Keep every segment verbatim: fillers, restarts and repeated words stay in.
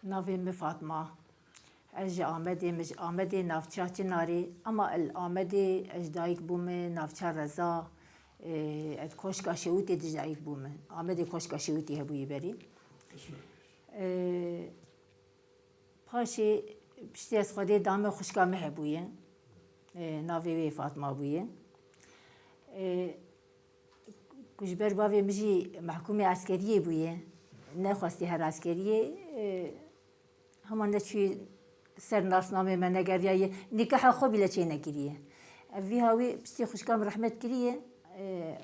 Navê min Fatma. Ez ji Amedê, min ji Amedê navça Çinarê, ama li Amedê ez ji dayik bûme navça Reza, e, ez koşka Şewitê de ji dayik bûme. Amedê koşka Şewitê hebûye berî. E, Paşê piştî ez Xwedê dame xwişka min hebûye. E, navê wê Fatma bûye. E, ku ji ber bavê min jî mehkûmê eskeriyê bûye. Nexwestî her eskeriyê. E, hema neçûyê ser nasnamê me negeriyaye. Nîkaha xwe bîle çênekiriye. Ev vî hawî piştî xwişka min rehmet kiriye. E,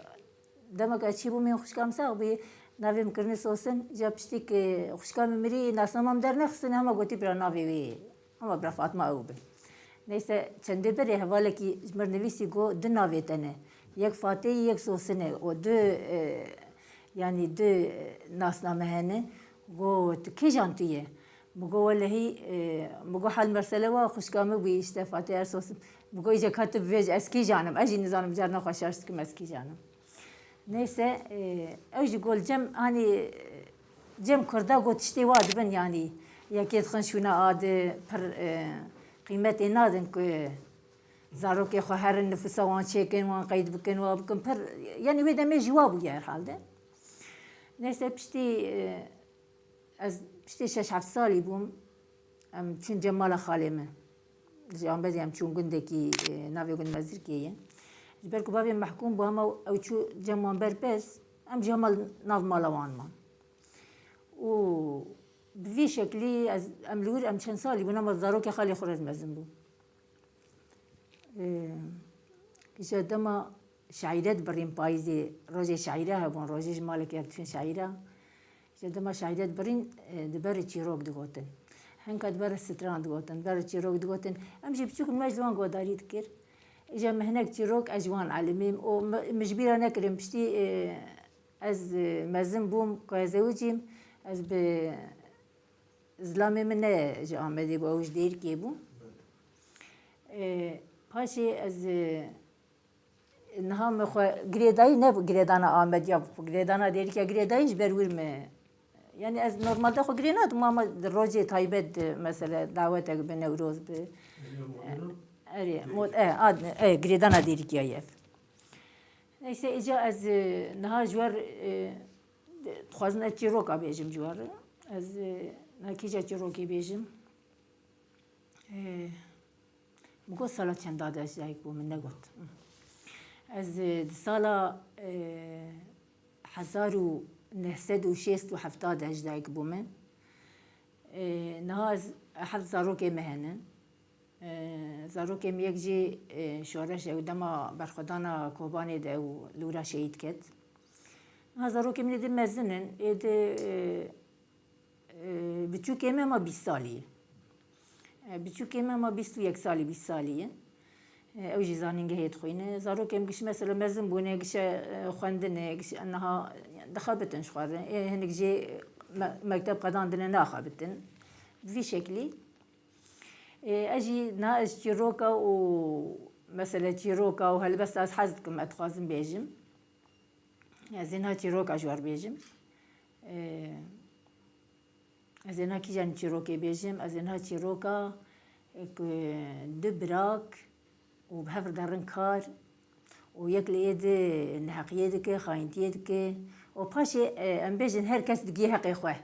Demeke çî bû min xwişka min sax bû, navê min kirine Sosin, ca piştî ku xwişka min mirî, nasnama min dernexistin, hema gotî bira navê wê ye. Hema bira Fatma ew be. Neyse, çendê berê hevalekî ji mir nivîsî got, du navê te ne. Yek Fatê ye, yek Sosin e. O du, e, yanî du, e, nasname hene. Got, tu kîjan tu ye? Min got, welehî, e, min got, hal mesele wa, xwişka min bûyî, işte, Fatê Ersosin. Min got, îca ka tu bivêj, ez kîjan im? Ez jî nizanim, carna xwe şaş dikim, ez kîjan im? Neyse, e, ew jî got, cem, hanî, cem Kurda got, tiştê wa dibin, yanî, yekê dixin şûna a di pir, e, qîmetê nadin ku zarokê xwe herin, nifûsa wan çêkin, wan qeyd bikin, wa bikin, pir, yanî, wê demê jî wa bûye herhalde. Neyse, piştî, e, Ez piştî şeş heft salî bûm, em çûn cem mala xalê min. Ji Amedê em çûn gundekî, e, navê gund Mezirkê ye. Ji ber ku bavê mehkûm bû, hema ew çû cem wan ber pez, em jî hema nav mala wan man. Û bi vî şeklî ez, em li wir, em çend salî bûn, hema zarokê xalê xwe re ez mezin bûm. Ee, îşte dema şaîre dibirîn payîzê, rojê şaîre hebûn, rojê ji malekê diçûn şaîra. Îşte dema şaîre dibirîn, e, di berê çîrok digotin. Hinka di berê stran digotin, di berê çîrok digotin. Em jî biçûk me ji wan guhdarî dikir. Îşte min hinek çîrok ez ji wan elimîm. Û mi, min ji bîra nekirin piştî, e, ez, e, mezin bûm, ku ez zewicîm, ez bi Zilamê min ne ji Amedê bû, ew ji Dêrikê bû. Ee, paşê ez, e, niha min xwe girêdayî, ne girêdana Amediya, girêdana Dêrikê girêdayî ji ber wir me. Yani ez normalde xwe girê nadim ama di rojê taybet, e, mesela dawetek bi Newroz bi. Erê, mod-, e, ad-, e, girêdana Dêrikiya ye. Neyse, îca ez, e, niha ji wer, e, dixwazim ez çîroka bêjim ji wer. Ez, e, niha kîja çîrokê bêjim. E, min got sala çenda de ez ji dayik bûm, min negot. Ez, e, di sala, e, hezar û neh sed û şêst û heft de ez ji dayik bûme. E, niha ez heft zarokê me hene. E, zarokê min yek jî, e, şoreş ew dema berxwedana Kobanê de ew li wira şehîd ket. Niha zarokê min ê di mezin in, ê di, e, e, biçûkê me hema bîst salî ye. E, biçûkê me hema bîst û yek salî, bîst salî ye. E, ew jî zanîngehê dixwîne. Zarokê min giş mesela mezin bûne, gişe, e, xwendinê, giş niha dixebitin ji xwe re. Ê hinek jê me-, mekteb qedandine naxebitin. Bi vî şeklî. Ê, ez jî niha ez çîroka û mesela çîroka û helbesta ez hez dikim, ez dixwazim bêjim. Ez ê niha çîroka ji wer bêjim. Ê, ez ê niha kîjan çîrokê bêjim, ez ê niha çîroka, e, ku du birak û bi hev re derin kar û yek li ê di neheqiyê dike, xayintiyê dike û paşê, e, em bêjin her kes digihê heqê xwe.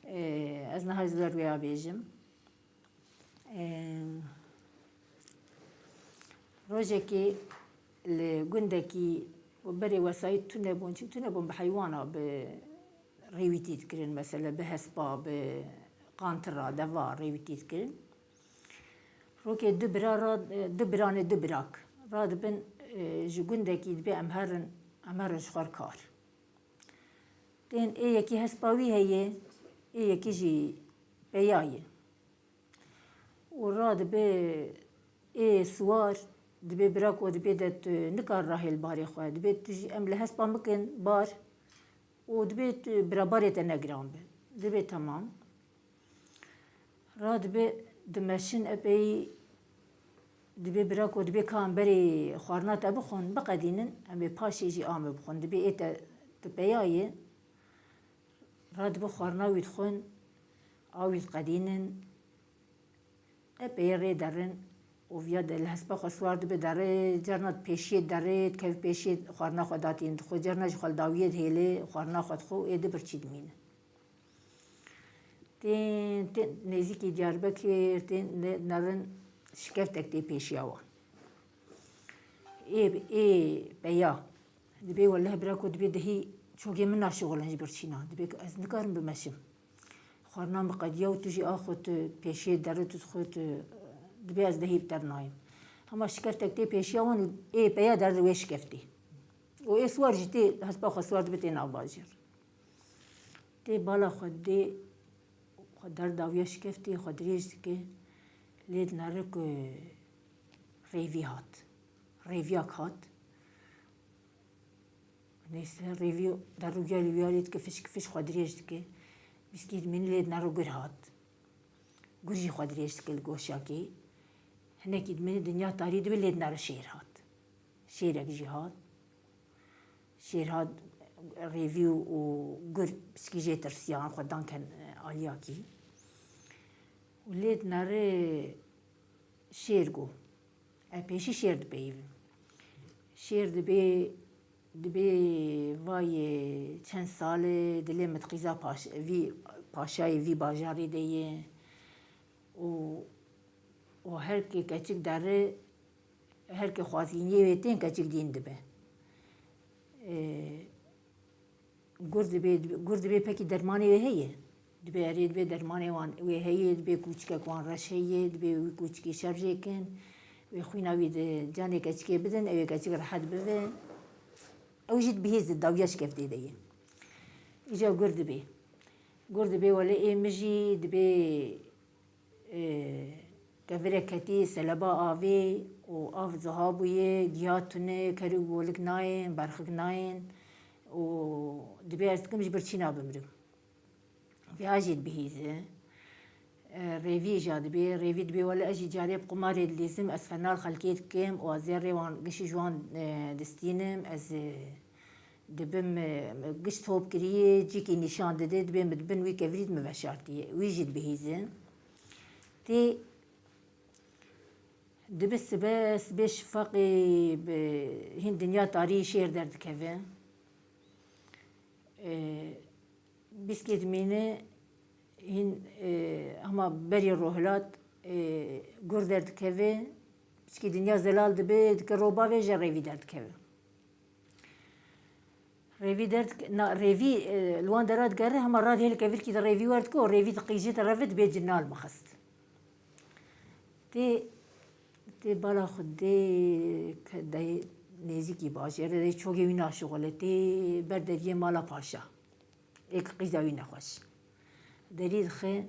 Ee, ez niha ji ber wê ya bêjim. Ee, rojekê li gundekî û berê wesayît tune bûn, çi tune bûn, bi heywana, bi rêwîtî dikirin, mesela bi hespa, bi qantira, deva rêwîtî dikirin. Rokê du bira ra, du biranê du birak radibin, e, ji gundekî dibê em herin, em herin ji xwe re kar. Tên ê yekî hespa wî heye, ê yekî jî peya ye. Û radibe ê siwar, dibê bira ku dibê de tu nikar rahêl barê xwe. Dibê tu jî em li hespa mikin bar û dibê tu bira barê te ne giran be. Dibê temam. Radibe dimeşin epeyî dibê bira ku dibê ka em berê xwarina te bixwin, biqedînin, em ê paşê jî a me bixwin. Dibê ê te tu peya yê, radibe xwarina wî dixwin, Awî diqedînin, epeyê rê derin û viya de li hespa xwe siwar dibe derê, carna pêşiyê derê dikeve pêşiyê xwarina xwe datîn dixwe, carna jî xwe li dawiyê dihêlê xwarina xwe dixwe û ê di birçî dimîne. Tên, tên nêzîkî Diyarbekir, tên ne-, nerin şikeftek tê pêşiya wan. Ê, ê peya. Dibê weleh bira ku dibê dihî çogê min naşixulin ji birçîna. Dibê ku ez nikarim bimeşim. Xwarina min qediya û tu jî a xwe tu pêşiyê derê tu xwe tu, dibê ez dehî bi te nayim. Hema şikeftek tê pêşiya wan û ê peya derdê wê şikeftê. Û ê siwar jî tê hespa xwe siwar dibe tê nav bajêr. Tê bala xwe dê xwe derdawiya şikeftê xwe dirêj dike. Lê dinere ku rêvî hat. Rêviyak hat. Neyse, rêvî derû gelî wiyarî dike, fişk fiş xwe dirêj dike. Bîskî dimîne lê dinere gur hat. Gur jî xwe dirêj dike li goşakê. Hinekî dimîne dinya tarî dibe lê dinere şêr hat. Şêrek jî hat. Şêr hat rêvî û gur piçkî jê tirsiyan xwe dan ken aliyakî. Û lê dinere şêr got. E, pêşî şêr dipeyivin. Şêr dibê, dibê vayê çend salê dilê min di qîza paş-, vî paşayê vî bajarê de ye. Û, û her ke keçik dere, her ke xwazîniyê wê tên keçik dîn dibe. E, Gur dibê, gur dibê pekî dermanê wê heye. Dibê erê, dibê dermanê wan wê heye, dibê kûçikek wan reş heye, dibê wî kûçikî şer jê kin, wê xwîna wî di canê keçikê bidin, ew ê keçik rehet bibe. Ew jî dibihîze dawiya şikeftê de ye. Îca gur dibê. Gur dibê wele ê min jî dibê Ê, kevirek ketî seleba avê û av ziha bûye, giya tune, ker û golik nayên, berxik nayên û dibê ez dikim ji birçîna bimrim. Viya jî dibihîze. Ê, rêvî jî dibê, rêvî dibê wele ez jî carê bi qumarê dilîzim, ez fena li xelkê dikim û ez zêrê wan gişî ji wan, ê, distînim, ez, ê, Dibim, e, giş top kiriyê, cîkî nîşan dide, dibê min di bin wî kevirî de min veşartiye. Wî jî dibihîze. Tê dibi sibe, sibê şifaqê bi hîn dinya tarî şêr derdikeve. E, Bîskê dimîne hîn, e, hema berî rohilat, e, gur derdikeve, piçkî dinya zelal dibe, dike ro bavê jî rêvî derdikeve. Rêvî derdike, na, rêvî, e, li wan dera digere, hema radihêle kevirkî de rêvî werdike û rêvî diqîje direve, dibê cinal mixist. Tê, tê bala xwe dê ke dey nêzîkî bajêr de, dey çogê wî naşixule, tê ber deriyê mala paşa. Êk qîza wî nexweş. Derî dixe,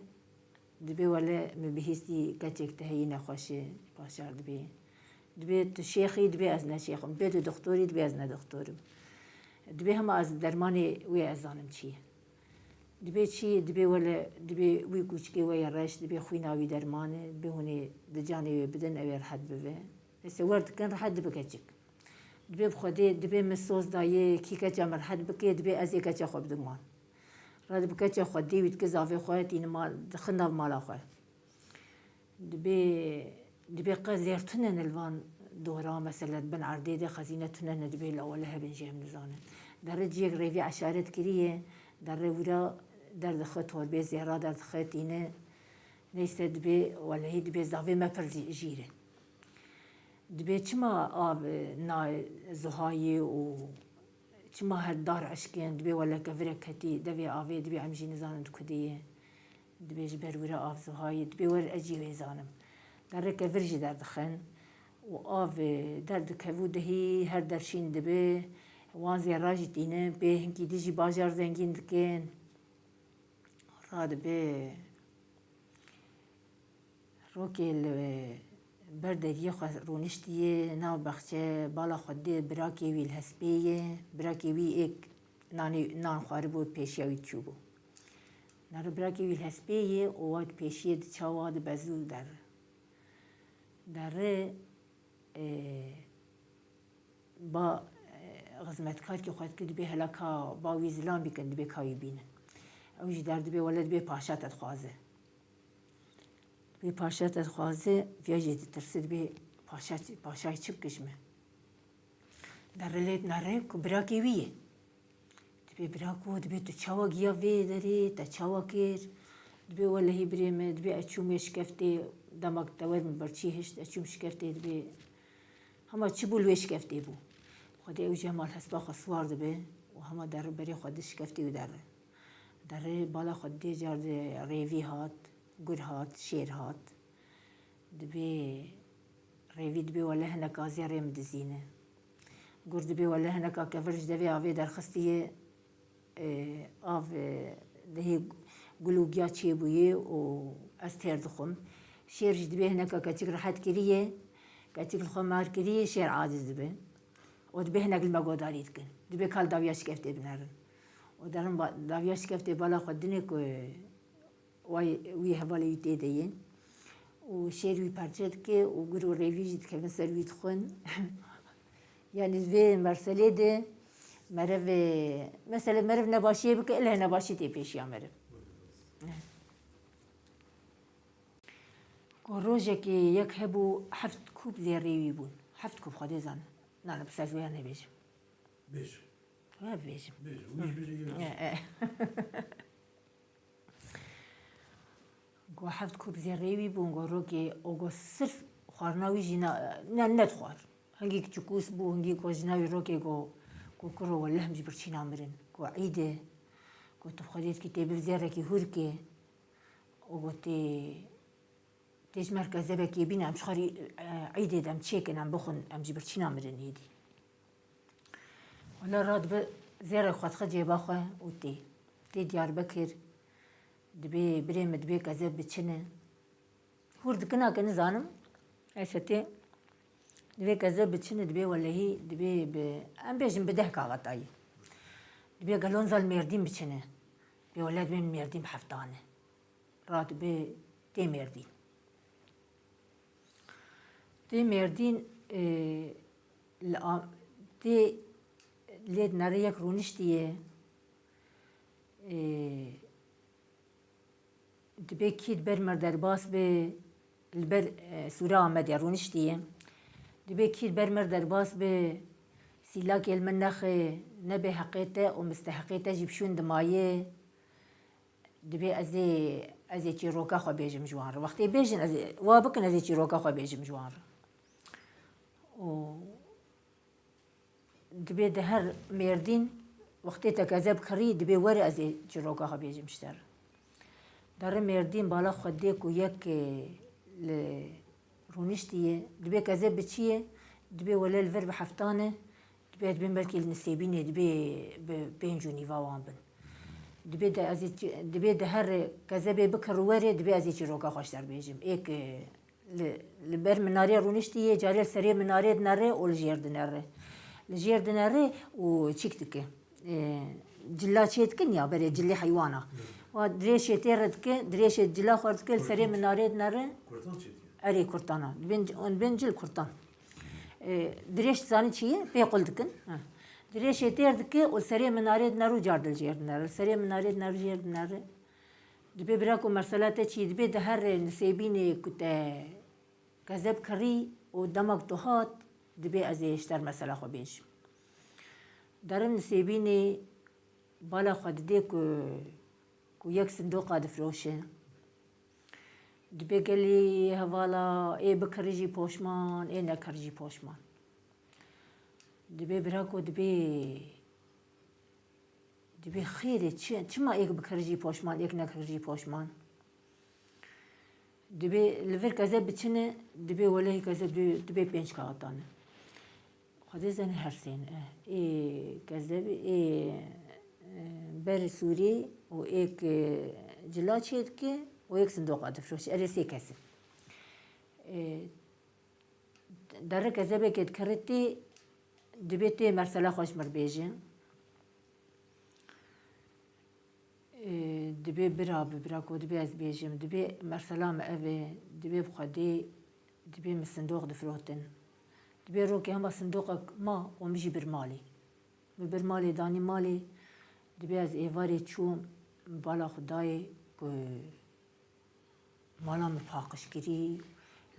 dibê wele min bihîstî keçek te heyî nexweş e, paşar dibê. Dibê tu şêx î, dibê ez ne şêx im. Dibê tu doktor î, dibê ez ne doktor im. Dibê hema ez dermanê wê ez zanim çi ye. Dibê çi ye? Dibê wele, dibê wî kûçikê we ye reş, dibê xwîna wî derman e, dibê hûn ê di canê wê bidin, ew ê rehet bibe. Neyse, wer dikin, rehet dibe keçik. Dibê bi Xwedê, dibê min soz dayê, kî keça min rehet bike, dibê ez ê keça xwe bidim wan. Redibe keça xwe, dê wî dike zavê xwe, tîne mal, dixin nav mala xwe. Dibê, dibê qe zêr tune ne li van dora, mesela di bin erdê de xezîne tune ne, dibê lawele hebin jî em nizanin. Derre ciyek rêvî eşaret kiriye, derre wira derdixe torbê zêra derdixe tîne. Neyse dibê, welehî dibê zavê me pir zî-, jîr e. Dibê çima av, e, na zuhayê û çima her dar eşkên, dibê wele kevirek ketî devê avê, dibê em jî nizanin di kudê ye. Dibê ji ber wira av zuhayê, dibê wer ez jî wê zanim. Derre kevir jî derdixin û av, e, derdikevû dihî her der şîn dibe. Wan zêra jî tînin, pê hinkî dî jî bajar zengîn dikin. Radibe rokê li ber deriyê xwe rûniştiye nav baxçe, bala xwe dê birakê wî li hespê ye. Birakê wî êk nanê, nan xwaribû, pêşiya wî çûbû. Nare birakê wî li hespê ye û wek pêşiyê di çawa di bezû der. Derre, e, ba, e, xizmetkarkî xwe dike, dibê hela ka ba wî zilam bikin, dibê ka wî bînin. Ew jî derdibê, wele dibê paşa te dixwaze. Wî paşa te dixwaze, viya jî ditirse, dibê paşa, paşayê çi bike ji me? Derre lê dinere ku birakê wî ye. Dibê birako, dibê tu çawa giya vê derê, te çawa kir? Dibê welehî birê me, dibê ez çûm wê şikeftê, dema te wer min birçî hişt, ez çûm şikeftê, dibê hema çi bû li wê şikeftê bû. Xwedê ew jî hema li hespa xwe siwar dibe û hema derre berê xwe di şikeftê û derre. Derre bala xwe didê car di rêvî hat, gur hat, şêr hat. Dibê rêvî dibê wele hineka zêrê min dizîne. Gur dibê wele hineka kevir ji devê avê derxistiye, e, av, e, dihê gul û giya çêbûye û ez têr dixwim. Şêr jî dibê hineka keçik rehet kiriye, keçik li xwe mar kiriye, şêr aciz dibe. Û dibê hinek li me godarî dikin. Dibê kal dawiya şikeftê binerin. Û derin ba-, dawiya şikeftê bala xwe dinê ku Way wî hevalê wî tê de ye. Û şêr wî parçe dike û gur û rêvî jî dikevin ser wî dixwin. Yanî vê merselê de meriv, mesela meriv nebaşiyê bike, ileh nebaşî tê pêşiya meriv. Ku rojekê yek hebû, heft kûp zêrê wî bûn. Heft kûp, Xwedê zane. Nane, bi ser vê ya nebêjim. Bêj. Wê bêjim. Bêj. Wî jî bêje, yek. E, e. Go heft kûp zêrê wî bûn, go rokê, o go sirf xwarina wî jî na-, ne, nedixwar. Hingî çikûs bû, hingî go jina wî rokê go, go kuro weleh em ji birçîna mirin. Go îd e, go tu bi Xwedê dikî tê biv zêrekî hûrkê. O go tê, tê ji me re kezebekê bîne, em ji xwe rî, e, îdê de em çêkin, em bixwin, em ji birçîna mirin êdî. Wele radibe zêrek xwe dixe cêba xwe û tê. Tê Diyarbekir, dibê birê min dibê kezeb biçine. Hûr dikina ke nizanim, neyse tê. Dibê kezeb biçine, dibê welehî, dibê bi, em bêjin bi deh kaxetayî. Dibê gelonza li Mêrdîn biçine. Dibê wele dibê min Mêrdîn bi heftane. Radibe tê Mêrdîn. Tê Mêrdîn, e, li a-, tê lê dinere yek rûniştiye, e, dibê kî di ber mir derbas be, li ber, e, Sûra Amedê rûniştiye. Dibê kî di ber mir derbas be, sîlakê li min nexe, nebe heqê te û misteheqê te jî bi şûn dimaye. Dibê ez ê, ez ê çîroka xwe bêjim ji wan re. Wextê bêjin, ez ê, wa bikin, ez ê çîroka xwe bêjim ji wan re. Û dibê di her Mêrdîn, wextê te kezeb kirî, dibê were ez ê çîroka xwe bêjim ji te re. Dere Mêrdîn bala xwe dê ku yek, e, li rûniştî ye, dibê kezeb bi çi ye, dibê wele li vir bi heftan e, dibê ez bên belkî li Nisêbînê dibê bi pênc û nîva wan bin. Dibê de ez ê çi-, dibê de her kezebê bikir û werê, dibê ez ê çîroka xwe ji te re bêjim. Êk, e, li, li ber minarê rûniştî ye, carê li serê minarê dinere û li jêr dinere. Li jêr dinere û çîk dike. E, cila çê dikin ya, berê cilê heywana. Wa dirêşê tê re dike, dirêşê cila xwe dike, li serê minarê dinere. Kurtan çê dikin? Erê, kurtana. Bin, bin cil kurtan. E, dirêş dizanî çi ye? Pê qul dikin. Ha. Dirêşê têr dike û li serê minarê dinere û car dil jêr dinere. Li serê minarê dinere jêr dinere. Dibê bira ku mesela te çi ye, dibê di her Nisêbînê ku te kezeb kirî û dema ku tu hat, dibê ez ê ji te re mesela xwe bêjim. Derin Nisêbînê bala xwe didê ku, ku yek sindoqa difiroşe. Dibê gelî hevala ê bikirî jî poşman, ê nekirî jî poşman. Dibê bira ku dibê Dibê xêrê çi, çima êk bikir jî poşman, êk nekir jî poşman? Dibê li vir kezeb biçine, dibê welehî kezeb dibê, dibê pênc kaxetan e. Xwedê zane her sê ne. Ê kezebê, ê, e, berê sûrî û êk, e, cila çê dike û êk sindoqa difiroşe. Erê sê kes in. E, Dere kezebekê dikirî tê, dibê tê mesela xwe ji mir bêje. Ê, dibê bira bi bira ku dibê ez bêjim, dibê mesela me ev e, dibê bi Xwedê, dibê min sindoq difirotin. Dibê rokê hema sindoqek ma û min jî bir malê. Min bir malê danî malê, dibê ez êvarê çûm, bala xwe dayê ku Mala min paqij kirî,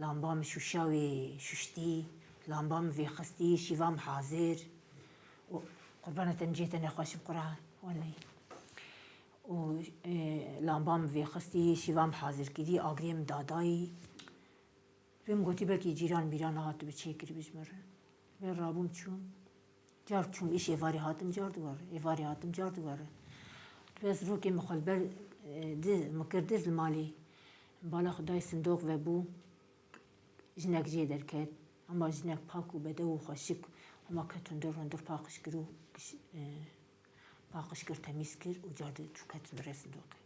lamba min şûşa wê şuştî, lamba min vêxistî, şîva min hazir. Û qurbana te, cihê te nexweş bi Quran, weleyî. Û, e, lamba min vêxistî, şîva min hazir kirî, agirê min dadayî. Dibê min gotî, belkî cîran mîran hatibû çêkiribû ji min re. Dibê rabûm çûm. Car çûm îş êvarê hatim car diwere. Êvarê hatim car diwere. Dibê ez rokê min xwe li ber, e, di, min kir diz li malê. Bala xwe dayê sindoq vebû. Jinek jê derket. Hema jinek pak û bedew û xweşik. Hema ket hundir hundir paqij kir û giş-, e, paqij kir, temîz kir û car di çû ket hundirê sindoqê.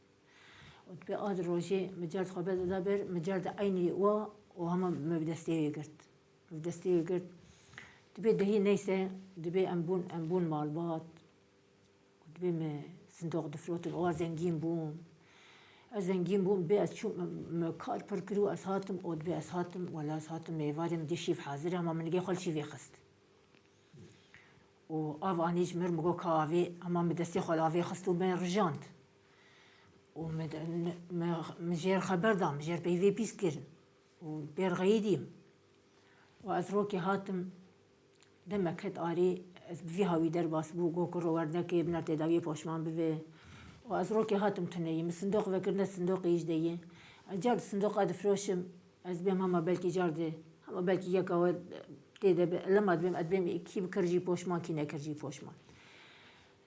Û dibê a di rojê min car xwe beda ber, min car di eynî wa û hema min bi destê wê girt. Min bi destê wê girt. Dibê dehî neyse, dibê em bûn, em bûn malbat. Û dibê min sindoq difirotin, û ez zengîn bûm. Ez zengîn bûm, dibê ez çûm, min, min kar pir kir û ez hatim, û dibê ez hatim, wela ez hatim, êvarê min dê şîv hazir e, hema min nigê xwe li şîvê xist. Û av anî ji mir, min got, ka avê, hema min destê xwe li avê xist û min rijand. Û min, min, min, min jêr xeber da, min jêr peyvê pîs kir. Û pêr xeyîdîm. Û ez rokê hatim, demek ket arê, ez bi vî hawî derbas bû, got, kuro wer neke, biner têdawiyê poşman bibe. Û ez rokê hatim tuneyî, min sindoq vekir, ne sindoqê îş de ye. Ez car di sindoqa difiroşim, ez bêm hema belkî car di, hema belkî yeka we tê de be, lema dibêm, ez bêm kî bikir jî poşman, kî nekir jî poşman.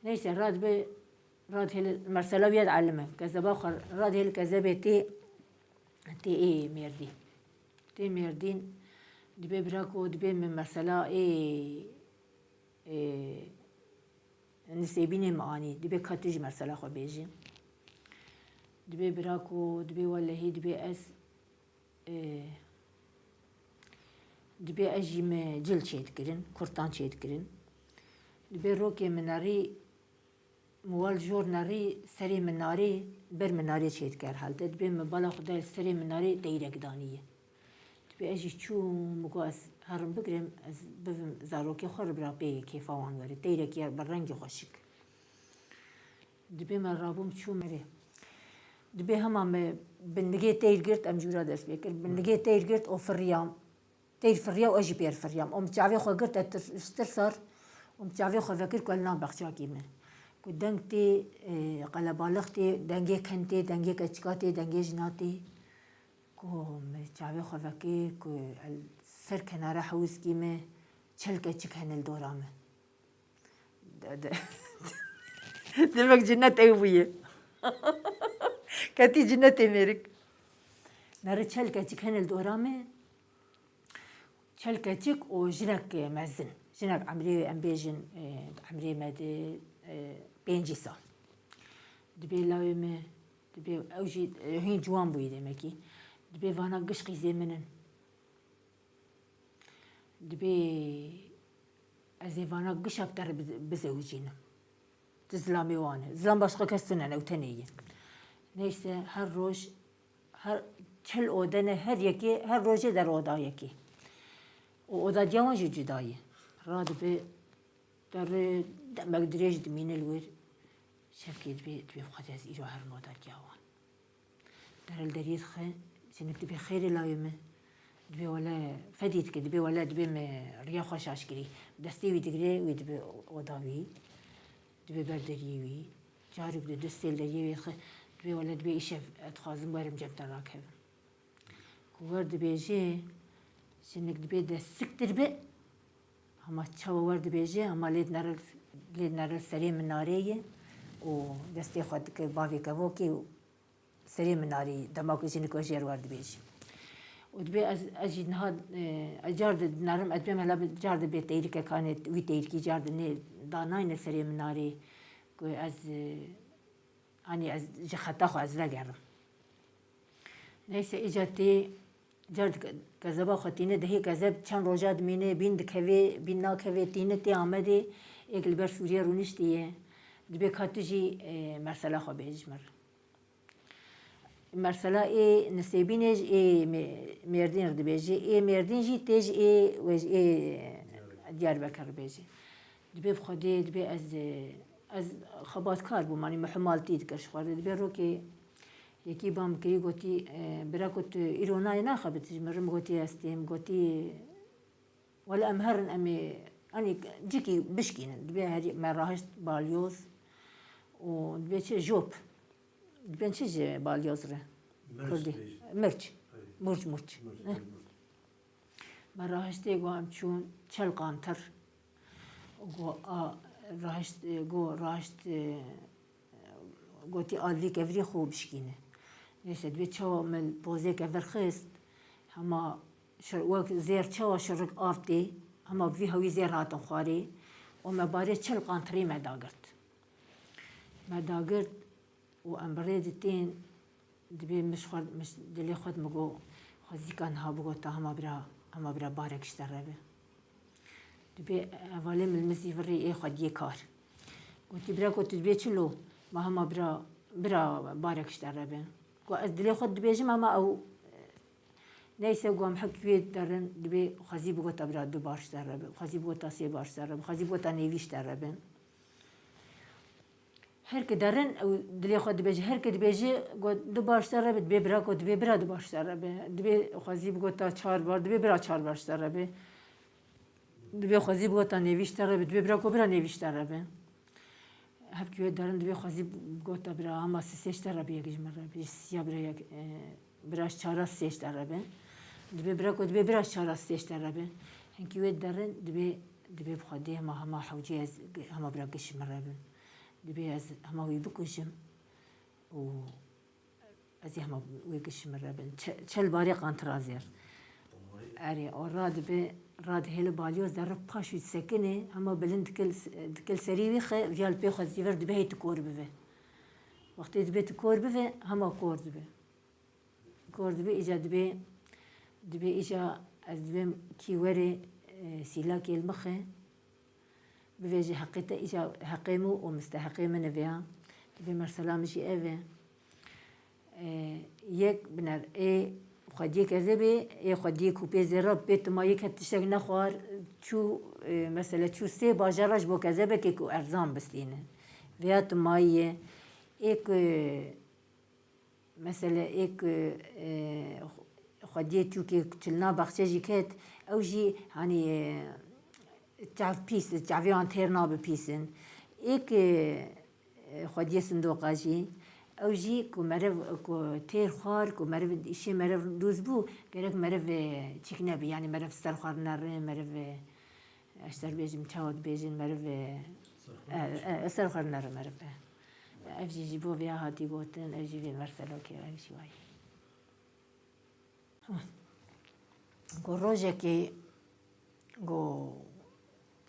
Neyse, radibe, radihê li, mersela wî ye dielime, kezeba xwe, radihê li kezebê tê, tê ê Mêrdîn. Tê Mêrdîn, dibê bira ku dibê min mersela ê, ê, Nisêbînê min anî, dibê ka tu jî mersela xwe bêjî. Dibê bira ku, dibê welehî, dibê ez, ê, dibê ez jî min cil çêdikirin, kurtan çêdikirin. Dibê rokê min nerî, min wal jor nerî, serê min narê, ber min narê çêdike her halte. Dibê min bala xwe dayê serê min narê teyrek danî ye. Dibê ez jî çûm, min got ez herim bigrim, ez bivim zarokê xwe re bira pê kêfa wan were. Teyrekî bi rengî xweşik. Dibê me rabûm çûm erê. Dibê hema me bi nigê teyr girt, em jûra dest pê kir. Bi nigê teyr girt û firiyam. Teyr firiya û ez jî pêr firiyam. Û min çavê xwe girt, ez tir-, ji tirsa re, û min çavê xwe vekir ku ez li nav bexçakî me. Ku deng tê, e, qelebalix tê, dengê ken tê, dengê keçika tê, dengê jina tê. Ku min çavê xwe vekir ku el ser kenara hewizkî me çel keçik hene li dora me. De-, de-, demek cinet ew bûye. Ketî cinetê mêrik. Nerê çel keçik hene li dora me. Çel keçik û jinek mezin. Jinek emrê, em bêjin, e, emrê me de, e, pêncî sal. Dibê lawê me, dibê ew jî, e, hîn ciwan bûyî demekî. Dibê vana giş qîzê min in. Dibê ez ê vana gişa bi te re bize-, bizewicînim. Tu zilamê wan e. Zilam başqa kes tune ne, ew tenê ye. Neyse, her roj, her çil ode ne, her yekê, her rojê der oda yekê. Û oda diya wan jî cuda ye. Radibe, derê demek dirêj dimîne li wir. Şevkê dibê, dibê xwedê ez îro herim oda diya wan. Dere li deriyê dixe, jinik dibê xêrê lawê min. Dibê wele fedî dike, dibê wele dibê me riya xwe şaş kirî. Destê wî digire, wî dibe oda wî. Dibê ber deriyê wî. Carek di destê li deriyê wî dixe. Dibê wele dibê îşev ez dixwazim werim cem te rakevim. Ku wer dibêje, jinik dibê dest siktir be. Hema çawa wer dibêje, hema lê dinere, lê dinere serê min narê ye. Û destê xwe dike bavê kevokê û serê min narî, dema ku jinik we jêr wer dibêjî. Û dibê ez, ez jî niha, e, ez car di-, dinerim, ez dibêm hela bi-, car dibê teyrikek, hanê wî teyrikî car di nê danayne serê min narî, ku ez, e, hanî ez ji xeta xwe ez vegerim. Neyse, îca tê, car di ke-, kezeba xwe tîne, dehê kezeb çend roja dimîne, bîn dikevê, bîn nakevê, tîne tê Amedê, êk li ber Sûriye rûniştiye. Dibê ka tu jî, e, mersela xwe bêjî ji min re. Mersela ê Nisêbînê ji ê Mê-, Mêrdîn re dibêje. Ê Mêrdîn jî tê ji ê, wê ji ê Diyarbekir re bêje. Dibê bi Xwedê, dibê ez, ez xebatkar bûm, anî min hemaltî dikir ji xwe re. Dibê rokê Yekî bam kirî gotî, e, bira ku tu îro nayê naxebit, ji min re min gotî ez têm, gotî, wele em herin em ê, anî cikî bişkînin, dibê herî me rahişt balyoz û dibê çi jop, dibên çi ji balyoz re? Mirç Kurdî. Dibêjin. Mirç. Hayır. Murç, murç. Mirç, Eh. Mirç. Me rahiştê got em çûn çel qantir. Got a rahişt, got rahişt, gotî a vî kevirî xwe bişkîne. Neyse, dibê çawa min pozê kevir xist, hema şir-, wek zêr çawa şirik av tê, hema vî hewî zêr hatin xwarê û me barê çel qantirî me dagirt. Me dagirt û em bi rê ditên, dibê min ji xwe, min ji dilê xwe min got, xwezîka niha bigota hema bira, hema bira barek ji te re be. Dibê hevalê min li min zîvirî ê xwediyê kar. Gotî, bira ku tu dibê çilo, ma hema bira, bira barek ji te re be. Ku ez dilê xwe dibêjim, hema ew, neyse, ku em hek wê derin, dibê xwezî bigota bira du bar ji te re be, xwezî bigota sê bar ji te re be, xwezî bigota nêvî ji te re be. Her ki derin, ew dilê xwe dibêje. Her ki dibêje, got, du bar ji te re be, dibê bira ku dibê bira du bar ji te re be. Dibê xwezî bigota çar bar, dibê bira çar bar ji te re be. Dibê xwezî bigota nêvî ji te re be, dibê bira ku bira nêvî ji te re be. Hevkî wê derin dibê xwezî bigota bira, hema sisê ji te re be, yek ji min re be, ji siya bira yek, e, bira ji çara sisê ji te re be. Dibê bira ku dibê bira ji çara sisê ji te re be. Hinkî wê derin dibê, dibê bi xwedê hema, hema hewcê ez, hema bira giş ji min re bin. Dibê ez hema wî bikujim û ez ê hema wê giş ji min re bin. Çe-, çel barê qantira zêr. Erê, o radibe, radihêle balyoz de re paş wî disekine, hema bilind dikil, dikil serî wî xe, viya li pê xwe zîvir dibe hê tu kor bive. Wextê dibe tu kor bive, hema kor dibe. Kor dibe, îca dibê, dibê îca ez dibêm kî werê, e, sîlakê li min xe, bivêje heqê te, îca heqê min û misteheqê min e vêya. Dibê mesela min jî ev e. E, yek biner, ê xwediyê kezebê, ê xwediyê ku pê zêra pê timayî ke tiştek nexwar, çû, e, mesele çû sê bajara ji bo kezebekê ku erzan bistîne. Vêya timayî ye. Ê ku Mesele ê ku, e, xwediyê Tûkê çilna baxçe jî ket, ew jî, hanî, e, çav pîs, çavê wan têr nabe pîs in. Ê ku, e, xwediyê sindoqa jî, ew jî ku meriv, ku têr xwar, ku meriv, îşê meriv dûz bû, gerek meriv, e, çîk nebi, yanî meriv ser xwar neri, meriv, e, Ez ser bêjim, çawa dibêjin, meriv e, e, e, ser xwe nere meriv e. Ev jî ji bo vêya hatî gotin, ev jî vê merselokê, ev jî wayî. Go rojekê, go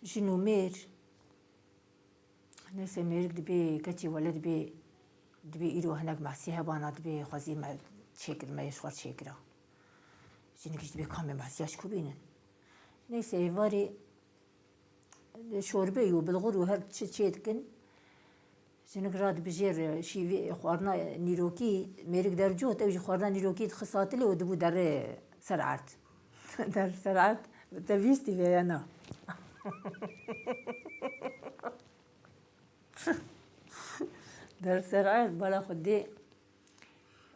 jin û mêr, Neyse, mêrik dibê, keçê wele dibê, dibê îro hinek mesî hebana, dibê xwezî me çêkir, me yê ji xwe çêkira. Jinik jî dibê kamê mesiya ji ku bînin. Neyse, êvarê şorbe û bilxur û her çi çê dikin. Jinik radibijêr şîvê xwarina nîrokî, mêrik dercot, ew jî xwarina nîrokî dixist hatilê û dibû derê ser erd. Der ser erd, te bîstî vê ya na? Der ser erd, bala xwe dê,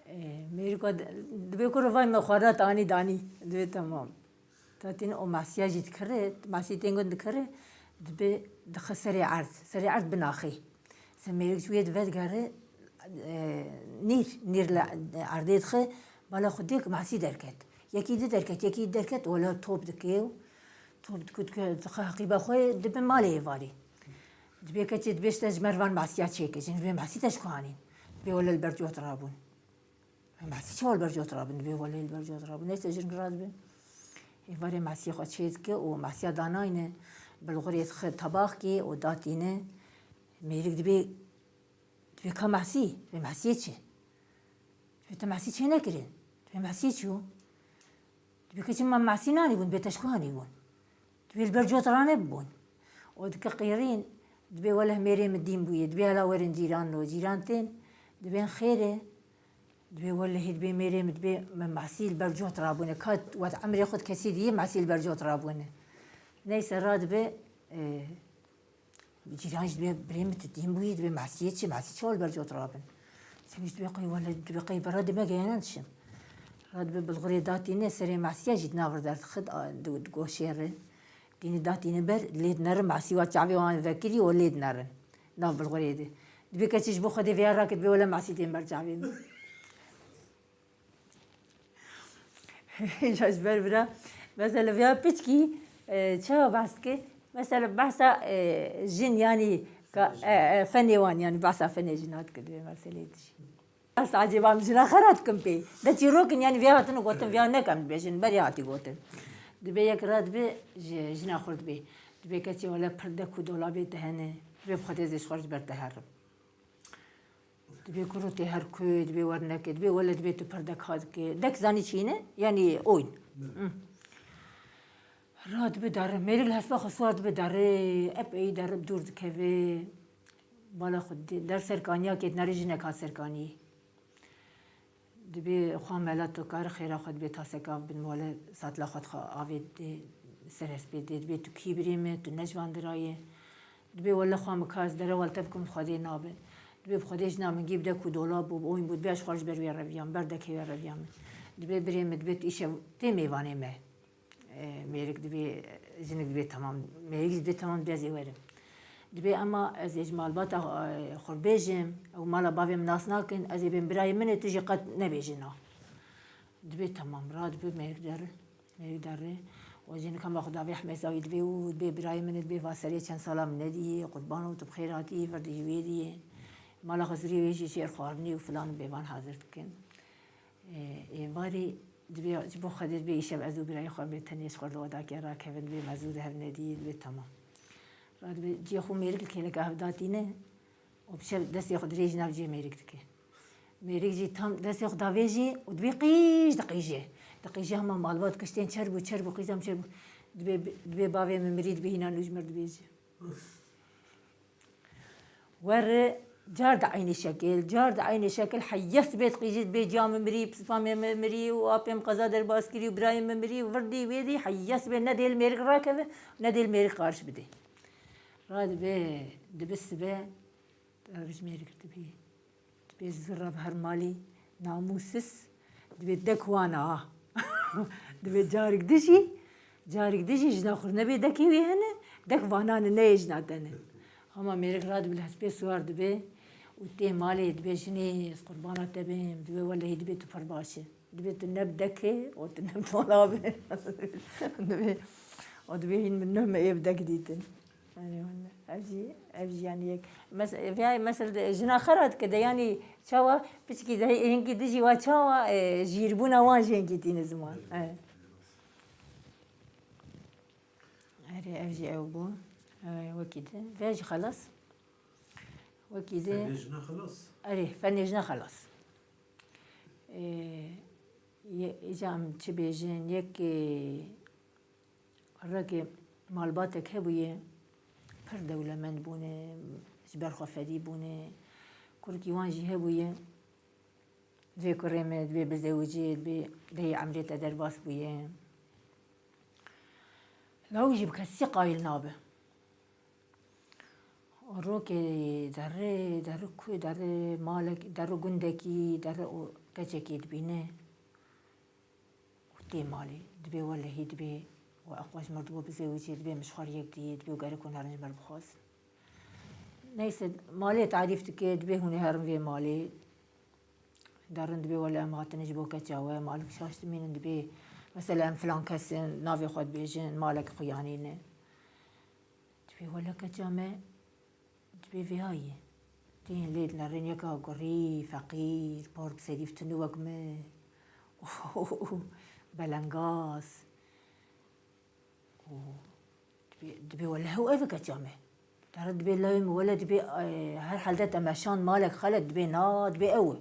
e, mêrika di-, dibê ku rivay me xwarina tanî danî. Dibê temam. Tatîn o masiya jî dikire, masî tên got dikire, dibê dixe serê erd. Serê erd binaxê. Se mêrik ji wê dive digere, e, nîr, nîr li erdê dixe, bala xwe dê ku masî derket. Yekî di derket, yekî di derket, wela top dike û top dike, dike, dixe heqîba xwe, dibe malê êvarê. Dibê keçê dibê ji te ji me re van masiya çêke. Jin dibê masî te ji ku anîn? Dibê wele li ber cot rabûn. Masî çawa li ber cot rabin? Dibê wele li ber cot rabûn. Neyse jin radibe. Êvarê masiyê xwe çê dike û masiya danayne. Bilxurê dixe tebaxkê û datîne. Mêrik dibê, dibê ka masî? Dibê masiyê çi? Dibê te masî çê nekirin. Dibê masiyê çi yo? Dibê keçê me masî nanî bûn, dibê te ji ku anî bûn? Dibê li ber cot ranebûn. O dike qîrîn, dibê weleh mêrê min dîn bûye, dibê hela werin cîran lo, cîran tên, dibên xêr e, dibê welehî dibê mêrê min, dibê me masî li ber cot rabûne, ka wet emrê xwe di kesî diyê masî li ber cot rabûne. Neyse radibe, e, Cîran jî dibê birê min tu dîn bûyî, dibê masiyê çi, masî çawa li ber cot rabin? Tevî dibê qey wele dibê qey bera dime geyenen dişim. Ra dibê bilxurê datîne serê Mehsiya jî di nav re derdixit, a, di, di goşê re. Dînî datîne ber, lê dinerin Mehsî wa çavê wan vekirî û lê dinerin. Nav bilxurê de. Dibê keçî ji bo Xwedê vêya rakit bê wele Mehsî tên ber çavê min. Îja ji ber vira, mesela vêya piçkî, e, çawa behs dike? Mesela behsa, e, jin yanî ka, e, e, fenê wan yanî behsa fenê jin hat kir vê meselê dijî. Behsa ecêba min jina xera dikim pê. De çîrokin yanî vêya hatin û gotin vêya nekem dibêjin, berê hatî gotin. Dibê yek ra dibê ji jina xwe dibê. Dibê keçê wele pir dek û dolabê te hene. Dibê bi Xwedê ez ê ji xwe ji ber te herim. Dibê kuro tê her ku, dibê werneke, dibê wele dibê tu pir dek ha dike. Dek zanî çî ne? Yanî oyn. Hı. Ra dibe derre. Mêrik li hespa xwe siwar dibe derre. Ep ey derre bi dûr dikeve. Bala xwe di-, der serkaniya kêt nerê jinek ha serkanî. Dibê xwe mela tu kar xêra xwe dibê taseka bin wele satla xwe dixe avê dê ser hespê dê. Dibê tu kî birê min, tu ne ji van dira yê. Dibê wele xwe min ka ez dere wele te bikim Xwedê nabe. Dibê bi Xwedê jina min gî bi dek û dolab bû, bi oyun bû, dibê ez xwe ji ber wê reviya min, ber dekê wê reviya min. Dibê birê min, dibê tu îşev tê mêvanê me. E, mêrik dibê, jinik dibê temam, mêrik jî dibê temam dibê ez ê werim. Dibê ema ez ê ji malbata, e, xwe bêjim, ew mala bavê min nas nakin, ez ê bêm birayê min ê, tu jî qet nebêjî na. Dibê temam, ra dibê mêrik der. Mêrik derê. Û jî nikam xwe davê hemêza wî dibê û dibê birayê min dibê va serê çend sala min nediyê, qurban û tu bi xêr hatî, vir dihî wê diyê. Mala xwe zirê wê jî jêr xwarinê û filan û bêvan hazir dikin. Ê, êvarî dibê ji bo Xwedê dibê îşev ez û birayê xwe bê tenê ji xwe li odakê rakevin, dibê me zû di hev nediyê, dibê temam. Ra dibê cihê xwe mêrik li kêleka hev datîne. Û bi şev destê xwe dirêj nav cihê mêrik dike. Mêrik jî tam destê xwe davêjî û dibê qîj diqîje. Diqîje hema malbat kiştên çer bû, çer bû, qîzam çer bû. Dibê, dibê bavê min mirî, dibê hîna nû ji mir dibêje. Wer car di eynê şekil, car di eynê şekil, heyes dibê diqîje, dibê ciya min mirî, pispa min mirî û apê min qeza derbas kirî û birayê min mirî û virdî wêdî, heyes dibê ne dê li mêrik rakeve, ne dê li mêrik qarş bidê. Ra dibê, dibe sibe, Ev ji mêrik dibê. Dibê zirra bi her malî namûsis. Dibê dek wana ha. Dibê carik dijî, carik dijî jina xwe nebê dekê wê hene, dek vana ne neyê jina te ne. Hema mêrik radibe li hespê siwar dibe û tê malê dibê jinê ez qurbana te bêm, dibê welehî dibê tu pir baş î. Dibê tu ne bi dekê û tu ne bi dolabê. Dibê, û dibê hîn min nuh me ê bi dek dîtin. Erê wele. Ev jî, ev jî yanî yek. Mes-, vêya mesel de jina xera dike de yanî çawa piçkî de hingî dijî wa çawa, e, jîrbûna wan jî hingî tîne ziman. Evet. Erê ev jî ew bû. E, wekî de. Vêya jî xelas. Wekî de. Fenê jina xelas. Erê, fenê jina xelas. Ê, ye-, îca em çi bêjin, yek, ê, reke malbatek hebûye, pir dewlemend bûne, ji ber xwe fedî bûne, kurkî wan jî hebûye, vê kurê me dibê bizewicê, dibê dehê emrê te derbas bûye. Lawik jî bi kesî qayîl nabe. Rokê derê, derê ku, derê malek, derê gundekî, derê û keçekê dibîne û tê malê. Dibê welehî dibê û eqwa ji mir digo bizewicê, dibê min ji xwe re yek diyê, dibê û gerek hûn herin ji me re bixwazin. Neyse, malê tarîf dike, dibê hûn ê herin vê malê. Derin dibê wele em hatine ji bo keça we, malik şaş dimînin dibê, mesela em filan kes in, navê xwe dibêjin, malek xuyanî ne. Dibê wele keça me, dibê vêya yê. Tên lê dinerin yeka gurî, feqîr, por bi serî tune wek min. Belengaz. Û dibê, dibê wele hew ev e keça me. Dere dibê lewê min wele dibê, e, her helde te meşand malek xelet dibê na, dibê ew e.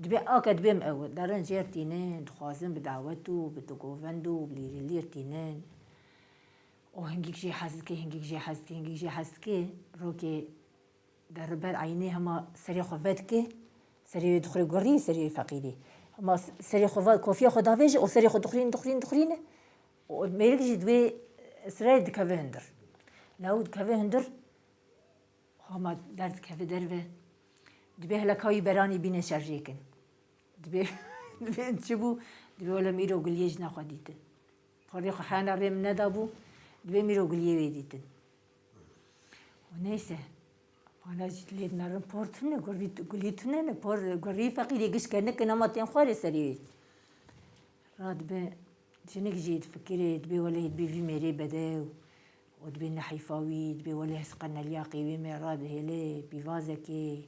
Dibê ake dibê min ew e. Derin jêr tînin, dixwazin bi dawet û bi digovend û bi lîrî lîr tînin. O hingîk jê hez dike, hingîk jê hez dike, hingîk jê hez dike. Rokê Dere ber eynê hema serê xwe vedike, serê wê dixurê gurî, serê wê feqîrî. Hema s-, serê xwe ve-, kofiya xwe davêje û serê xwe dixurîn, dixurîn, dixurîne. Û mêrik jî di wê sirayê dikeve hundir. Lawik dikeve hundir, hema derdikeve derve. Dibê heleka wî beranî bîne şerjêkin. Dibê, dibê çi bû? Dibê wele min îro guliyê jina xwe dîtin. Xwedê xwe heyana rê min nedabû, dibê min îro guliyê wê dîtin. Û neyse, bana jî lê dinerin por tune, gurî, gulî tune ne, por gurî feqîrê giş ke nikin ama tên xwarê serê wê. Radibe jinik jî difikirê, dibê welê dibê vî mêrê bedew û dibê ne heyfa wî, dibê welê hesqa ne liyaqê wê me radihêlê pîvazekê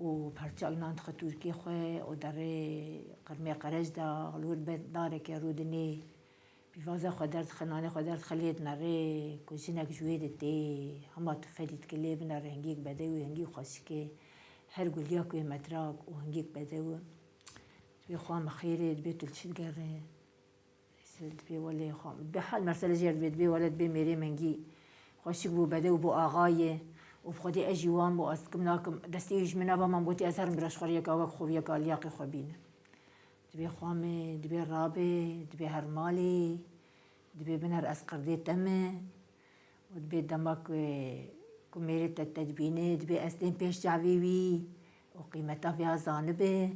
û perçak nan dixe tûrkê xwe û derê qirmê qereç da, li wir be dareke rûdinê. Pîvaza xwe derdixe, nanê xwe derdixe, lê dinerê ku jinek ji wê de tê, hema tu fedî dike lê binere, hingîk bedew û hingîk xweşik e. Her guliya ku yê metrak û hingîk bedew e. Dibê xwa min xêr e, dibê tu li çi digere? Dibê welê xwa min. Dibê hal mesele jê re dibê, dibê wele dibê mêrê min hingî xweşik bû, bedew bû, axa ye. Û bi xwedê ez jî wan bû, ez dikim nakim, destê wî ji min nava, mam gotî ez herim bira ji xwe re yeka wek xwe yeka liyaqê xwe bîne. Dibê xwa min, dibê rabe, dibê her malê, dibê biner ez qirdê te me. Û dibê dema ku, ku mêrê te te dibîne, dibê ez tên pêş çavê wî û qîmeta vêya zanibe.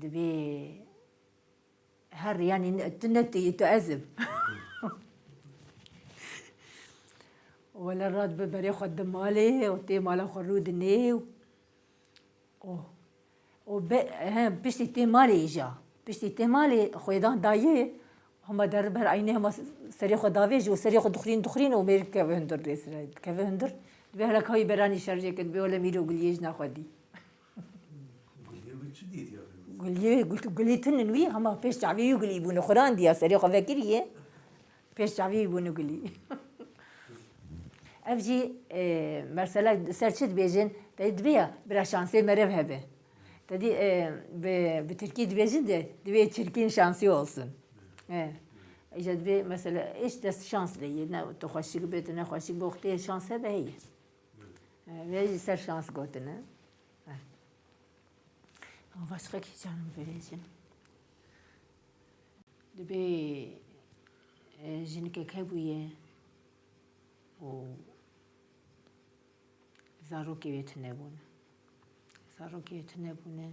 Dibê her, yanî ne, tu ne tu yî, tu ez im. Wele radibe berê xwe di malê û tê mala xwe rûdinê û Oh. Û be, he, piştî tê malê îja. Piştî tê malê xwêdan dayê, hema der ber eynê hema serê xwe davêjî û serê xwe dixurîn, dixurîn û mêrik dikeve hundir dê sirayê. Dikeve hundir, dibê heleka wî beranî şerjê kin, dibê wele mîro guliyê jina xwe dî. Guliyê wî çi dît ya? Guliyê, gul-, gulî tinin wî, hema pêş çavê wî gulî bûne, xuran diya serê xwe vekiriye. Pêş çavî bûne gulî. Ev jî, e, mesela ser çi dibêjin? Te dibê ya, bira şansê merev hebe. Te dî, e, bi, bi tirkî dibêjin de, dibê çirkin şansî olsun. E, îja dibê mesela, hiç dest şans de ye, ne tu xweşik be, tu ne xweşik be, wextê şans hebe heye. E, vê jî ser şans gotine. E. Ama başka ki canım vereceğim. Dibê, e, jinikek hebûye û zarokê wê tune bûne. Zarokê wê tune bûne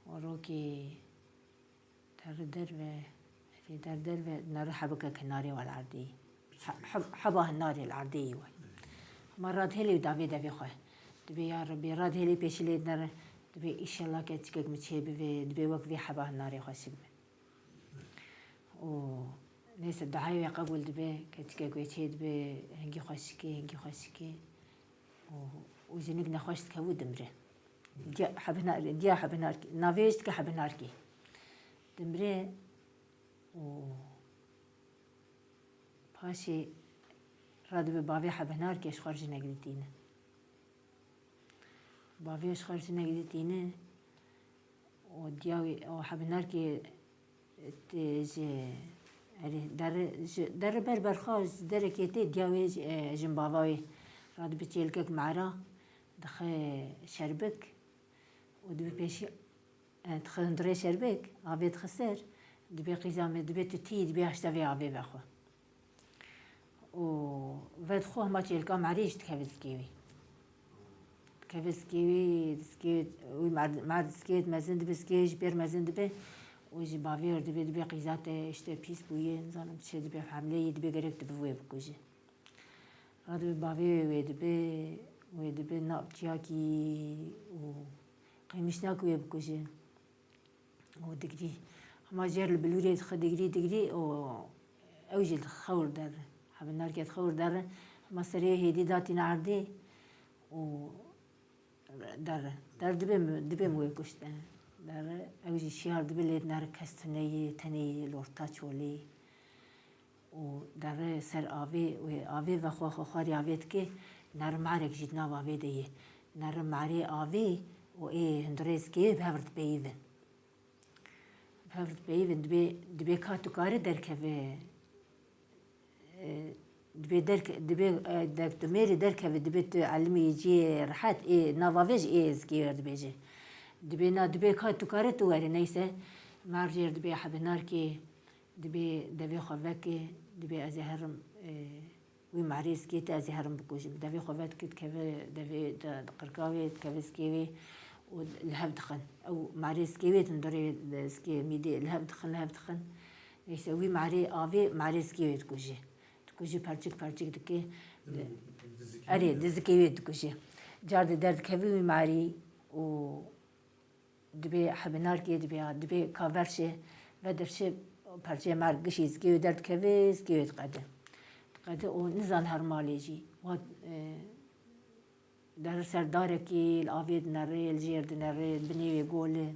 û rokê der derve, der derve nare hebike kenarê wal erdî. He-, heb-, heba hinarê li erdê yî we. Ma radhêlê û davê devê xwe. Dibê ya Rebî, radhêlê pêşî lê dinere. Dibê, "Îşellah keçikek min çê bivê, dibê wek vê heba hinarê xweşik be." Û neyse, duayê wê qebûl dibe, keçikek wê çê dibe, hingî xweşik e, hingî xweşik e. Û, û jinik nexweş dikeve û dimire. Diya hebinarkê, diya hebinarkê, navê wê jî dike hebinarkê. Dimire û Paşê radibe bavê hebinarkê ji xwe re jinek ditîne. Bavê ji xwe re jinek ditîne û diya wî, û hebinarkê tê ji, erê, dere, ji dere ber berxa ji derekê tê diya wê ji, e, jinbava wê radibe çêlikek mera dixe şerbik û dibe pêşî E, dixe hundirê şerbek, avê dixe ser, dibê qîza me, dibê tu tî, dibê haşta vê avê vexwe. Û vedixwe hema çêlika merê jî dikeve zikê wî. Dikeve zikê wî, zikê wî, wî mer-, mer zikê mezin dibe, zikê wî jî pêr mezin dibe. Û ji bavê wê re dibê, dibê qîza te, işte, pîs bûye, nizanim çi dibe, hemleyê dibe, gerek tu bi wê bikujî. Radibe bavê wê, wê dibe, wê dibe nav çiyakî û qeymîşnak wê bikuje û digirî. Hema jêr li bilûrê dixe digirî, digirî û ew jî dixe wir derre. Hebinarkê dixe wir derre. Hema serê hêdî datîne erdê û Derre. Der dibe mi, dibe mi wê kuşte. Derre. Ew jî şiyar dibe lê nere kes tune ye, tenê ye li orta çolê. Û derre ser avê, wê avê vexwe xwe xwarî avê dike, nere merek jî di nav avê de ye. Nere merê avê û ê hundirê zikê bi hev re dipeyivin. Bi hev re dipeyivin, dibê, dibê ka tu kare derkeve, e, dibê derke-, dibê, e, dek tu mêrê derkeve, dibê tu elimî ciyê rehet, ê nava vê jî ê zikê wê re dibêje. Dibê na, dibê ka tu kare tu were, neyse, merv jê re dibê hebinarkê, dibê devê xwe veke, dibê ez ê herim, e, Wî marê zikê te ez ê herim bikujim. Devê xwe vedikit keve devê de, qirka wê, dikeve zikê wê û li hev dixin. Ew marê zikê wê din durê zikê mîdê li hev dixin, li hev dixin. Neyse wî marê avê, marê zikê wê dikujê. Dikujê perçik perçik dike. Erê, di zikê wê dikujê. Car de derdikevî wî marî û dibê hebinarkê dibê, dibê ka verşê, vedirşê perçê mar gişî zikê wê derdikeve, zikê wê diqede. Diqede û nizan her malê jî. Wa, e, der ser darekî, li avê dinere, li jêr dinere, binê wê gole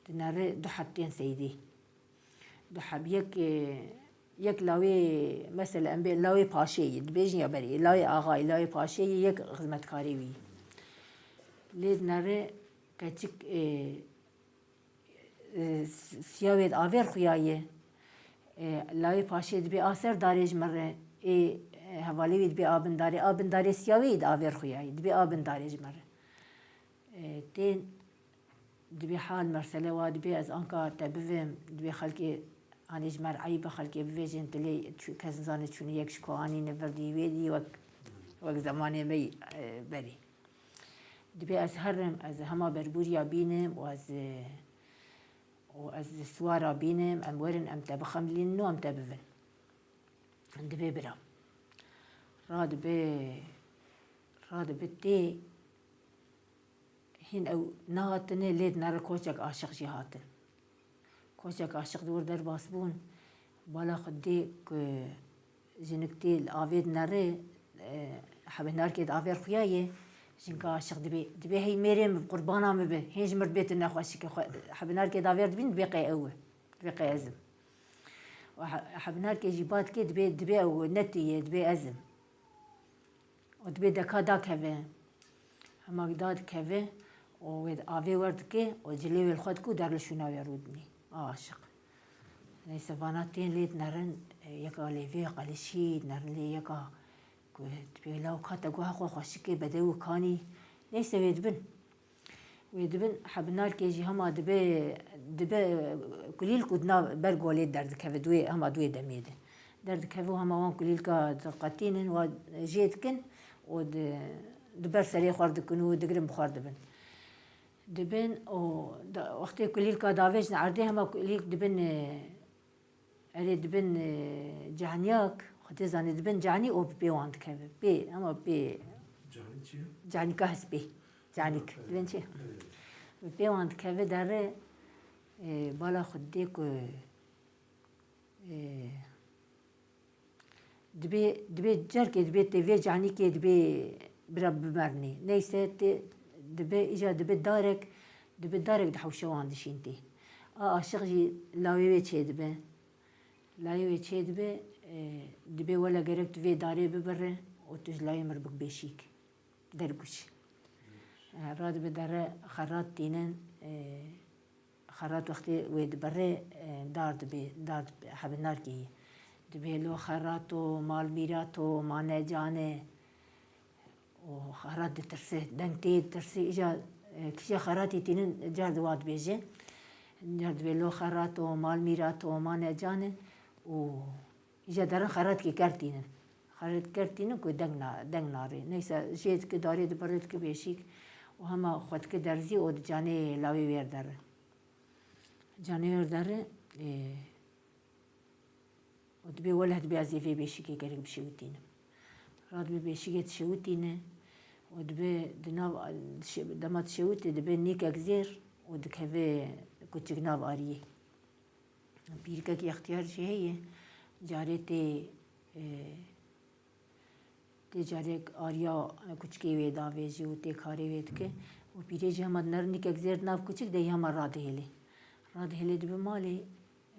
dinere, du heb tên seydî. Du heb yek, e, yek lawê, mesela em bê lawê paşê yî, dibêjin ya berê, lawê axayî, lawê paşê yî, yek xizmetkarê wî. Lê dinere keçik, e, e, s-, siya wê di avêr xuya ye. E, lawê paşê dibê a ser darê ji min re, ê, e, hevalê wî dibê a bin darê, a bin darê siya wê yî di avêr xuya ye, dibê a bin darê ji min re. E, tên dibê hal mesele wa dibê ez anka te bivêm, dibê xelkê, hanê ji me re eyb e xelkê bivêjin, tu lê çû-, kes nizane çûnî yek ji ku anîne vir dî wê dî wek, wek zemanê me yî, e, berî. Dibê ez herim, ez hema berbûriya bînim û ez, û ez siwara bînim, em werin, em te bixemilînin û em te bivin. Dibê bira. Radibe, radibe tê, hîn ew nehatine, lê dinere koçek aşiq jî hatin. Koçek aşiq di wir derbas bûn, bala xwe dê ku jinik tê li avê dinere, e, hebinarkê di avê xuya ye, jinka aşiq dibê, dibê hey mêrê min, qurbana min be, hên ji mir dibê tu nexweşik e, xwe, hebinarkê di avê dibîn, dibê qey ew e, dibê qey ez im. Û he-, hebinarkê jî ba dike, dibê, dibê ew e, ne tu ye, dibê ez im. Û dibê deka dakeve. Hema da dikeve û wê avê wer dike û cilê wê li xwe dike û der li şûna wê rûdinî. A aşiq. Neyse vana tên lê dinerin, e, yeka lêvê qelişî, dinerin lê yeka ku dibê law kate guha xwe xweşikê bedew û kanî. Neyse wê dibin. Wê dibin hebinarkê jî hema dibe, dibe kulîlk û di nav ber golê derdikeve, di wê, hema di wê demê de. Derdikeve û hema wan kulîlka diqetînin, wa jê dikin û di, di ber serê xwe dikin û digirin bi xwe dibin. Dibin û da, wextê kulîlka davêjin erdê hema kulîlk dibin, e, Erê dibin, e, caniyak, Xwedê zanê dibin canî û bi pê wan dikeve. Pê, ama pê Canî çi ye? Canîka hespê. Canîk. Ha, evet. Dibin çi? Evet. Bi pê wan dikeve derê, e, bala Xwedê ku, e, dibê, dibê carkê dibê tê vê canîkê dibê bira bimernê. Neyse tê dibe, îja dibe darek, dibe darek di hewşa wan dişîn tê. A aşiq jî lawê wê çêdibe. Layê wê çêdibe, e, dibê wele gerek tu vê darê bibire û tu ji layê mir bik bêşîk. Derguş. E, radibe dere xerat tînin, e, xerat wextê wê dibire, e, dar dibê, dar dibê, hebinarkê yî. Dibê lo xerato, mal mîrato, mane cane. Û xerat ditirse, deng tê ditirse, îja, e, kîja xeratî tînin car di wa dibêje. Car dibê lo xerato, mal mîrato, mane cane û îja derin xeratkê ker tînin. Xerat ker tînin ku deng na-, deng narê. Neyse, jê dike darê dibirê dike bêşîk û hema xwe dike derzî û di canê lawê wêr dere. Canê wêr dere, e, Û dibê weleh dibê ez ê vê bêşikê gerek bişewitînim. Radibê bêşikê dişewitîne û dibê di nav, dişe-, dema dişewitê dibê nîkek zêr û dikeve kuçik nav ariyê. Pîrikek extiyar jî heye, carê tê, e, Tê carek ariya kuçikê wê davêjî û tê karê wê dike û pîrê jî hema dinerî nîkek zêr di nav kuçik de yê hema radihêlê. Radihêlê dibe malê,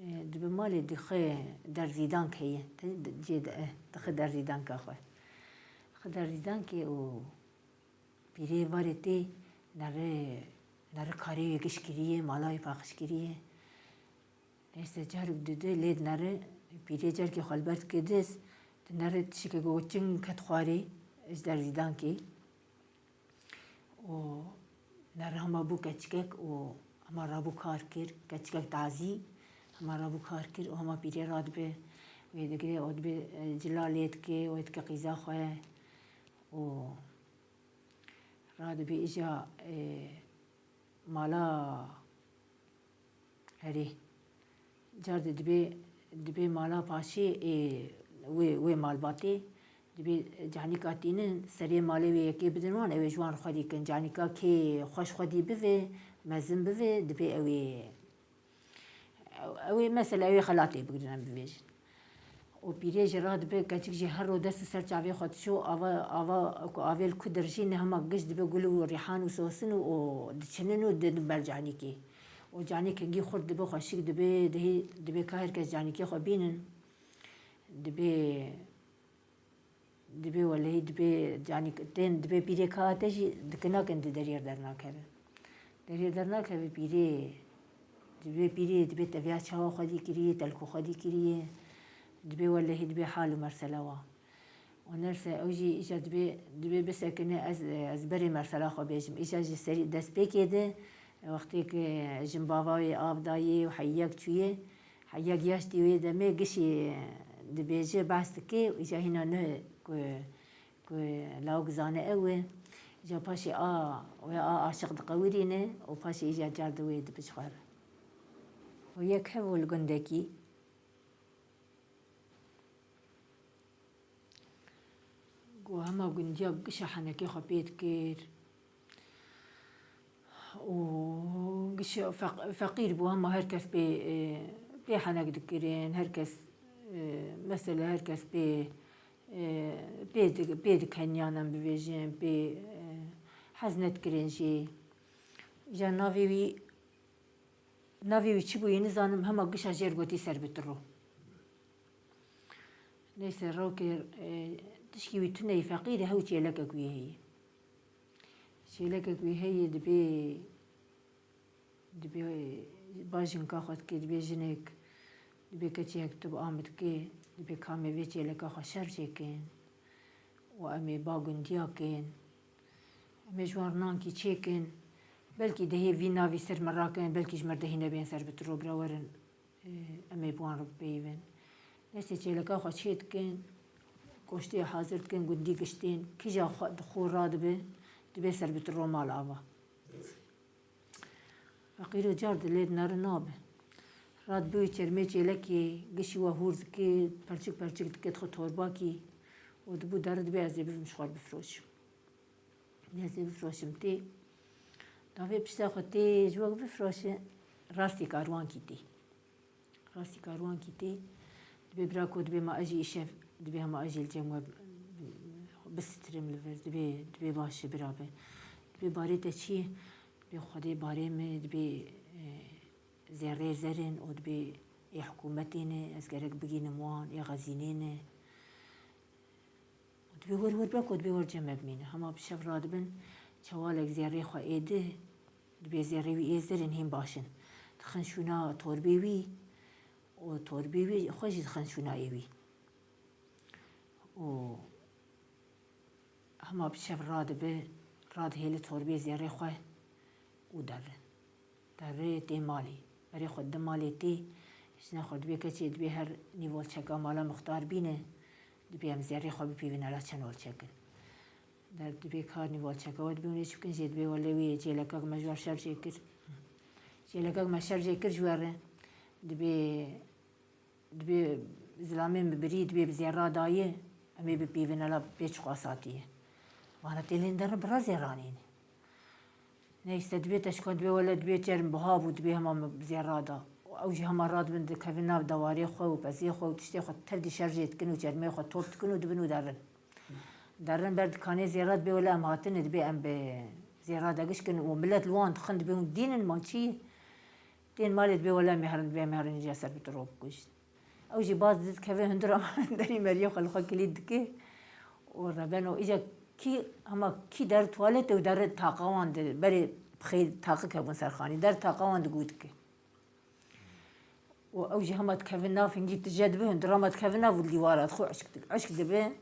e, dibe malê dixe derzîdank heye. Te cê de, e, dixe derzîdanka xwe. Dixe derzîdankê û pîrê varê tê nere, nere karê wê giş kiriye, mala wê paqij kiriye. Neyse, carek dide lê dinere, pîrê carkê xwe li ber dike dest, dinere tişikek û çing ket xwarê ji derzîdankê. Û nere hema bû keçikek û hema rabû kar kir, keçikek tazî, hema rabû kar kir û hema pîrê radibe. Wê digire û dibê, e, cila lê dike û dike qîza xwe û radibe îja, e, mala herê. Car de dibê, dibê mala paşê ê wê, wê malbatê, dibê canîka tînin serê malê wê yekê bidin wan, ew ê ji wan re xwedî kin. Canîka kê xweş xwedî bive, mezin bive, dibê ew ê, ew ê mesela ew ê xelatê bigrin em bibêjin. Û pîrê jî radibe, keçik jî her ro dest û ser çavê xwe dişo, ava, ava ku avê li ku dirjî ne hema giş dibe gul û rîhan û sosin û, û diçinin û didin ber canîkê. Û canîk hingî xurt dibe, xweşik dibe, dihê, dibe ka her kes canîkê xwe bînin. Dibe, dibe welehî dibe canîk, tên dibe pîrê ka hate jî dikinakin di deriyê dernakeve. Derê dernakeve pîrê, dibê pîrê, dibê teviya çawa xwedî kiriye, telko xwedî kiriye, dibê welehî dibê hal û mersela wa. Û nerse ew jî îca dibê, dibê bisekine ez, ez berê mersela xwe bêjim. Îca ji serî destpêkê de, wextê ku jimbava wê av dayê û heyek çûye, heyek yaş dî wê demê gişî dibêje, behs dike û îca hîna ne ku ku lawik zane ew e, îja paşê a, wê a aşiq diqewirîne û paşê îja car di wê dibijxware. Û yek hev û li gundekî ku hema gundiya gişa henekê xwe pê dikir. Û giş-, feq-, feqîr bû, hema her kes pê, e, pê henek dikirin, her kes, e, mesela her kes pê, e, pê di-, pê dikeniyan em bibêjin, pê, e, hez nedikirin jî. Îja navê wî, navê wî çi bû yê nizanim, hema gişa jêr gotî ser bi tiro. Neyse, rokê, e, tişkî wî tune yî, feqîr e, hew çêlekek wî heye. Çêlekek wî heye, dibê, dibê bajinka xwe dike, dibê jinek, dibê keçiyek tu bi am dike, dibê ka em ê vê çêleka xwe şer çêkin û em ê ba gundiya kin. Em ê ji wan rinankî çêkin. Belkî dehê vî navî ser me rakin, belkî ji me re dehî nebên ser bi tiro bira werin. Em ê bi wan re bipeyivin. Neyse çêleka xwe çê dikin, goştê hazir dikin, gundî giştên, kîja xwe di xwe radibe, dibe ser bi tiro mal ava. Feqîro car dilê dinere nabe. Radibe wî çermê çêlekê, gişî we hûr dike, perçik perçik dike dixwe torbakî û dibû dere dibe ez ê bibim ji xwe re bifroşim. Ez ê bifroşim tê. Davê pişta xwe tê, ji we bifroşe, rastî karwankî tê. Rastî karwankî tê. Dibê bira ku dibê ma ez jî îşev, dibê hema ez jî li cem we bisistirim li vir, dibê, dibê baş e bira be. Dibê barê te çi ye? Dibê Xwedê barê min, dibê, e, zêrê zer in û dibê ê hikûmetê ne, ez gerek bigînim wan, ê xezînê ne. Û dibê wer wer bira ku dibê wer cem me bimîne. Hema bi şev radibin, çewalek zêrê xwe ê di, dibê zêrê wî ê zer in hîn baş in. Dixin şûna torbê wî û torbê wî xwe jî dixin şûna ê wî. Û hema bi şev radibe, radihêle torbê zêrê xwe û derin. Derê tê malê. Berê xwe dide malê tê. Jina xwe dibê keçê dibê her nîv olçeka mala muxtar bîne. Dibê em zêrê xwe bipîvin hela çend olçek in. Der dibê ka nîv olçeka we dibê hûn ê çi bikin jê dibê wele wî çêlekek me ji we şer jê kir. Çêlekek me şer jê kir ji we re. Dibê Dibê zilamê min birî, dibê bi zêra dayê, em ê bipîvin hela pê çiqas hatiye. Vana têlên derin bira zêranê ne. Neyse, dibê te ji xwe dibê wele dibê çerm buha bû, dibê hema min bi zêra da. Û ew jî hema radibin dikevin nav dewarê xwe û pezê xwe û tiştê xwe tevdî şer jê dikin û çermê xwe top dikin û dibin û derin. Derin ber dikanê zêra dibê wele em hatine, dibê em bi zêra de giş kin û milet li wan dixin dibê hûn dînin ma çi? Tên malê dibê wele em ê herin, dibê em ê herin îca ser bi tu ro bikujin. Ew jî baz dikeve hundir ama derî meriyê xwe li xwe kilît dike û reben û îca kî hema kî der tuwalet û der taqa wan di berê bixê taqik hebûn ser xanî. Der taqa wan digû dike. Û ew jî hema dikevin nav hingî tije dibe hundir ama dikevin nav û li dîwara dixwe eşk dibe. Eşk dibe,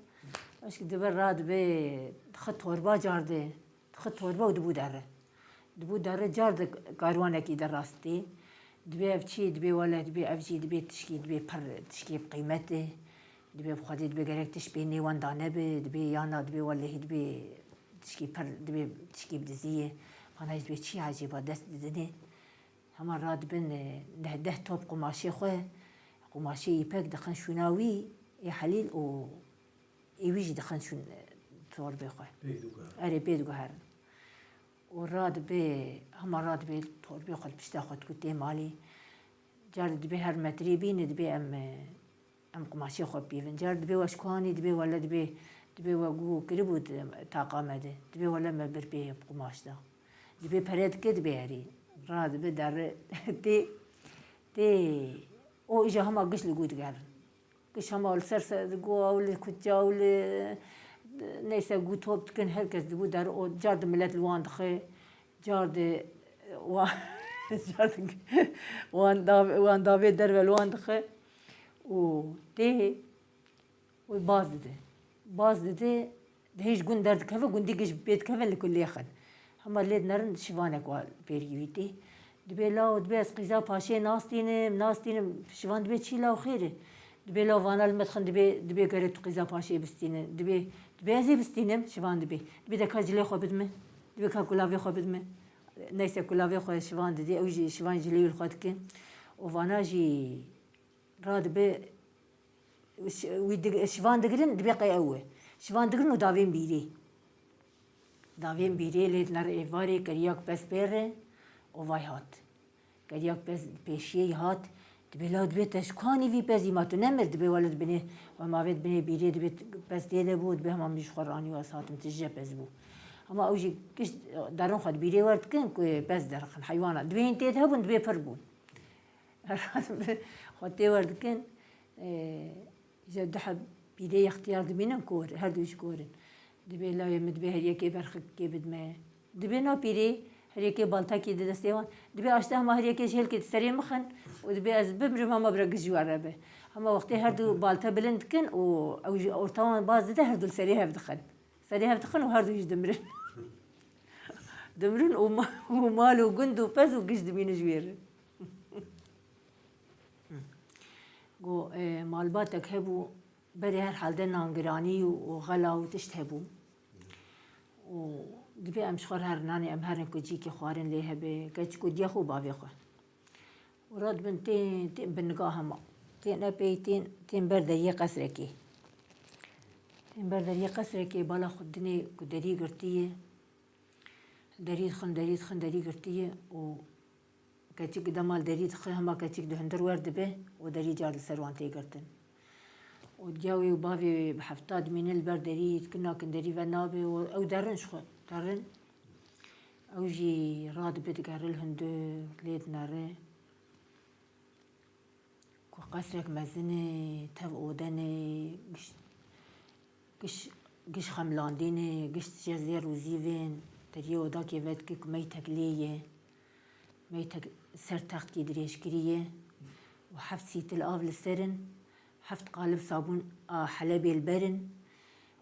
eşk dibe radibe dixe torba car de. Dixe torba û dibû dere. Dibû dere car de karwanekî de rastî. Dibê ev çi, dibê wele, dibê ev jî, dibê tişkî, dibê pir tişkî bi qîmet e. Dibê bi Xwedê dibê gerek tişt pê nêwenda nebe, dibê yana dibê welehî dibê tişkî pir, dibê tişkî bidiziyê. Vana jî dibê çi ecêba dest didinê. Hema radibin, e, neh deh top qumaşê xwe, qumaşê îpek dixin şûna wî, ê Helîl û ê wî jî dixin şûn, e, torbê xwe. Pê diguherin. Erê, pê diguherin. Û radibe, hema radibe torbê xwe li pişta xwe dikut tê malê. Car dibê her metrê bîne, dibê em, e, em qumaşê xwe bipêvin. Car dibê we ji ku anî, dibê wele dibê, dibê we gu kiribû di taqa me de. Dibê wele me bir pê bi qumaş da. Dibê pere dike, dibê herî. Radibe derre tê, tê. O îja hema giş li gu digerin. Giş hema li ser ser, gu ew li kuçe ew li, neyse, gu top dikin, her kes dibû der, o car di milet li wan dixe, car di, wa-, car di wan dav-, wan davê derve li wan dixe. Û tê, û baz dide. Baz dide, Di hêj gund derdikeve, gundî giş pê dikevin li ku lêxin. Hema lê dinerin şivanek wa pêrî wî tê. Dibê law, dibê ez qîza paşê nastînim, nastînim. Şivan dibê çi law xêr e? Dibê law vana li me dixin, dibê, dibê gere tu qîza paşê bistîne. Dibê, dibê ez ê bistînim, şivan dibê. Dibê de ka cilê xwe bidime. Dibê ka kulavê xwe bidime. Neyse kulavê xwe şivan didê, ew jî şivan jî lê wî li xwe dike. Û vana jî Radibe, ş-, wî dig-, şivan digirin, dibê qey ew e. Şivan digirin û davên bîrê. Davên bîrê lê di ner êvarê keriyak pez pê re û vay hat. Keriyak pez pêşiyê hat. Dibê law dibê te ji ku anî vî pezî ma tu nemir? Dibê wele dibinê, we mavê dibinê bîrê dibê t-, pez tê de bû, dibê hema min ji xwe ranî û ez hatim tije pez bû. Hema ew jî giş derin xwe di bîrê wer dikin ku pez derixin heywana. Dibê hîn tê de hebûn, dibê pir bûn. Xwe tê wer dikin, e, ji du heb pîrê yextiyar dimînin kor, her du jî kor in. Dibê lawê min dibê her yekê berxikê bidime. Dibê na pîrê her yekê baltekî di destê wan. Dibê aşte hema her yekê ji hêlkê di serê mixin û dibê ez bimrim hema bira giş ji we re be. Hema wextê her du balte bilind dikin û ew ji orta wan baz dide her du li serê hev dixin. Serê hev dixin û her du jî dimirin. Dimirin û ma-, û mal û gund û pez û giş dimînin ji wê re. Got, e, malbatek hebû, berê her halde nangiranî û, û xela û tişt hebû. Û dibê em ji xwe re herin, nanê em herin ku cîkê xwarin lê hebe, keçik û diya xwe û bavê xwe. Û radibin tên, tên bi niga hema. Tên epey tên, tên ber deriyê qesrekê. Tên ber deriyê qesrekê, bala xwe dinê ku derî girtiye. Derî dixin, derî dixin, derî girtiye û keçik dema li derî dixe, hema keçik di hundir wer dibe û derî car li ser wan tê girtin. Û diya wê û bavê wê bi hefta dimîne li ber derî, dikin nakin derî venabe û ew derin ji xwe, derin. Ew jî radibe digere li hundir, lê dinere. Ku qesrek mezin e, tev odenê, giş, giş, giş xemlandînê, giş tije zêr û zîvên, deriyê odakê vedike ku meytek lê ye. Meytek ser textkî dirêjkirî ye û heft sîtil av li ser in, heft qalib sabûn a Helebê li ber in.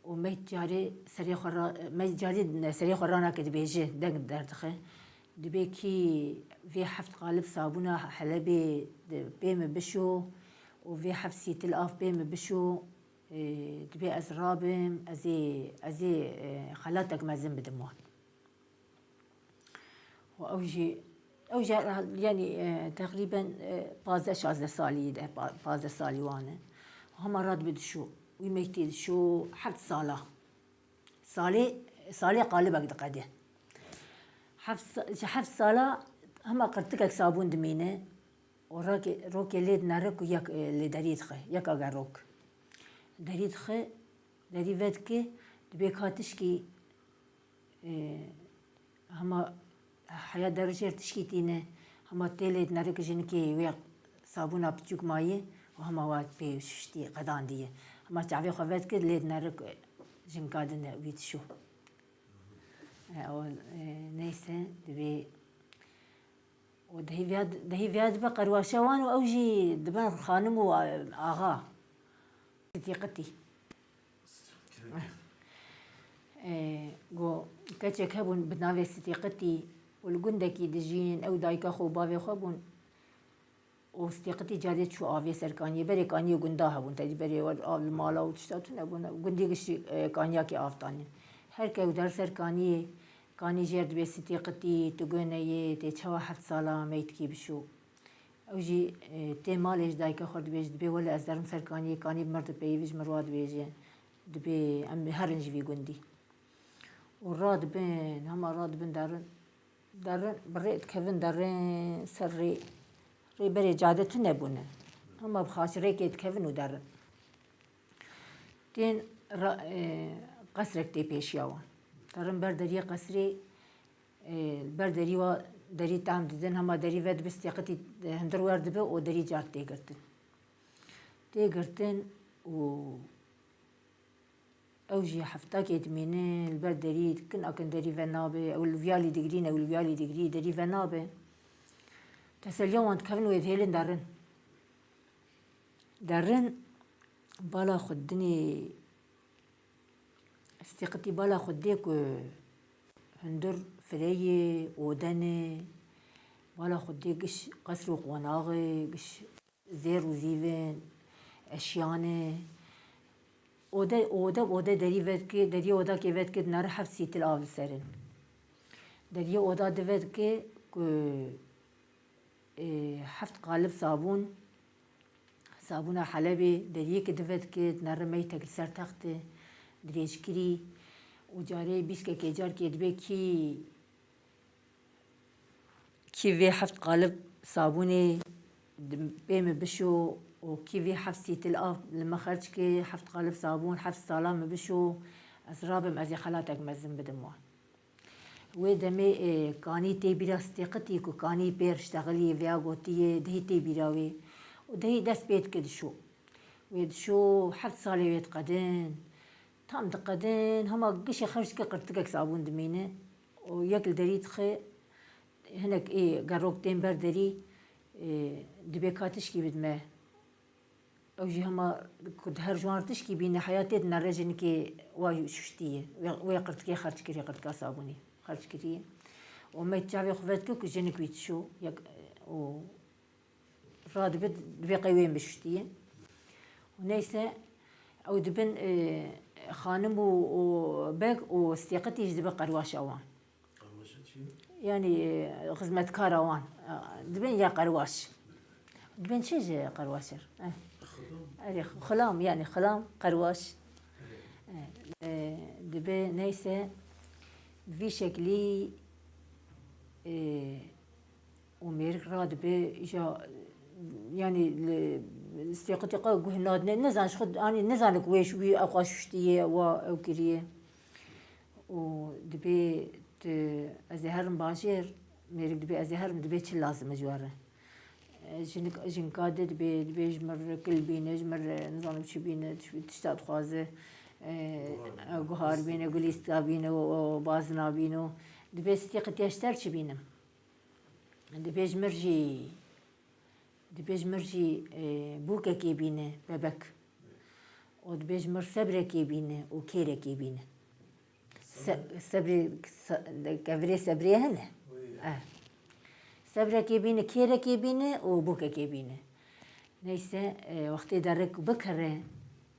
Û me carê serê xwe ra-, me carê serê xwe ranake dibêje, deng derdixe. Dibê kî vê heft qalib sabûna Helebê di-, pê min bişo û vê heft sîtil av pê min bişo, e, dibê ez rabim, ez ê, ez ê, e, xelatek mezin bidim wan. Û ew jî, ew jî, yanî, e, teqrîben, e, pazdeh şazdeh salî de, pa-, pazdeh salî wan e. Hema radibe dişo, wî mektê dişo heft sala. Salê, salê qalibek diqede. Heft sa-, ji heft sala hema qirtikek sabûn dimîne û rakê, rokê lê dinere ku yek, e, lê derî dixe, yek agerok. Derî dixe, derî vedike, dibê ka tişkî Ê, hema heya derû jêr tişkî tîne, hema têlê dinerik jinikê wê sabûna piçûk maye û hema wa pê şuştî qedandiye. Hema çavê xwe vedikir lê dinerik jinka dine wî dişo. E, o, e, neyse, divê û dehî viya, dehî viya dibe qerwaşa wan û ew jî dibin xanim û, e, axa. Sitîqitî. Ê, got, keçek hebûn bi navê Sitîqitî û li gundekî dijîn, ew dayika xwe û bavê xwe bûn. û Stêqitî carê çû avê ser kaniyê. Berê kaniyê gunda hebûn, tedî berê wer av li mala û tişta tune bûne. Gundî giştî, e, kaniyakê av tanîn. Her ke ew der ser kaniyê, kanî jêr dibê Stêqitî, tu gune yê, tê çawa heft sala meytikî bişo. Ew jî, e, tê malê ji dayika xwe dibêje, dibê wele ez derim ser kaniyê, kanî bi mir dipeyivî ji min re dibêje. Dibê em herin ji vî gundî. Û radibin, hema radibin derin. Derin, bi rê dikevin derin ser rê. Rê berê cade tune bûne. Hema bi xaçirêkê dikevin û derin. Tên ra-, e, qesrek tê pêşiya wan. Derin ber deriyê qesrê, e, ber derî wa derî tam didin, hema derî vedibi Stêqitî, e, hundir wer dibi û derî car tê girtin. Tê girtin û ew jî heftakê dimînin, li ber derî dikin, akin derî venabe, ew li viyalî digirîn, ew li viyalî digirî, derî venabe. Teselya wan dikevin wê dihêlin derin. Derin, bala xwe dinê, Stêqitî bala xwe dê ku hundir fireyê, odene, bala xwe dê giş qesr û qonaxê, giş zêr û zîvin, eşyane. Ode, ode, ode derî vedike, deriyê odakê vedike dinare heft sîtil av li serin. Deriyê oda di vedike ku, e, heft qalib sabûn, sabûna Helebê, deriyê ki di vedike dinare meytek li ser texte, dirêjkirî û carê bîskekê carkê dibê kî Kî vê heft qalib sabûnê di pê min bişo û kî vê heft sîtil av li min xerc ke, heft qalib sabûn, heft sala min bişo, ez rabim, ez ê xelatek mezin bidim wan. Wê demê, e, kanî tê bîra Stêqitî ku kanî pê riştexilî vêya gotiye, dihî tê bîra wê û dihî dest pê dike dişo. Wê dişo heft salê wê diqedin. Tam diqedin, hema gişê xerc dike qirtikek sabûn dimîne û yek li derî dixe, hinek ê gerok tên ber derî, ê, dibê ka tişkî bidime. Ew jî hema ku di her ji wan re tişkî bîne, heya tê dinere jinikê wa şuştiye. Wê, wê qirtikê xerc kiriye, qirtika sabûnê xerc kiriye. Û me çavê xwe vedike ku jinik wî dişo, yek, û radibe, dibê qey wê min şuştiye. Û neyse, ew dibin, e, xanim û, û beg û Stêqitî jî dibe qerwaşa wan. Qerwaşa çi? Yanî, e, xizmetkara wan. E, dibin ya qerwaş. Dibin çi ji qerwaşer? Eh. Xilam. Erê, xilam, yanî xilam, qerwaş. Erê. E, e, dibe neyse, vî şeklî, e, û mêrik radibe, îja, yanî li Stêqitî qe guh nadine, nezan ji xwe, anî nezane ku wê ji wî ew xwe şuştiye, wa ew kiriye. Û dibê tu, ez ê herim bajêr, mêrik dibê ez ê herim, dibê çi lazim e ji we re? E, jinik, jinka de dibê, dibê ji min re kil bîne, ji min re nizanim çi bîne, tişt-, tişta dixwaze, e, guhar bîne, gulîsta bîne û, û bazina bîne û dibê Stêqitî ez ji te re çi bînim? Dibê ji mir jî, dibê ji mir jî, e, bûkekê bîne, bebek. Û dibê ji mir sebrekê bîne û kêrekê bîne. Se-, sebrê, se-, kevirê sebrê hene? Wê. Eh. Sebrekê bîne, kêrekê bîne û bûkekê bîne. Neyse, e, wextê derek bikere,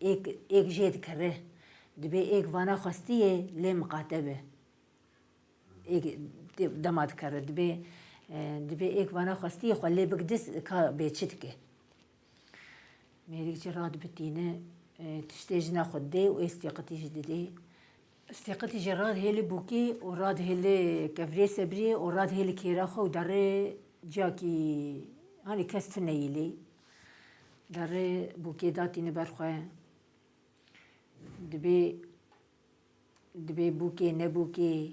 êk, êk jê dikere. Dibê êk vana xwestiye lê miqate be. Êk dê-, dema dikere, dibê, e, dibê êk vana xwestiyê xwe lê bik dist ka bê çi dike. Mêrik jî radibitîne, e, tiştê jina xwe didê û ê Stêqitî jî didê. Stêqitî jî radihêlê bûkê û radihêlê kevirê sebriyê û radihêlê kêra xwe û derê ciyakî, hanî kes tune yî lê. Derê bûkê datîne ber xwe. Dibê Dibê bûkê nebûkê,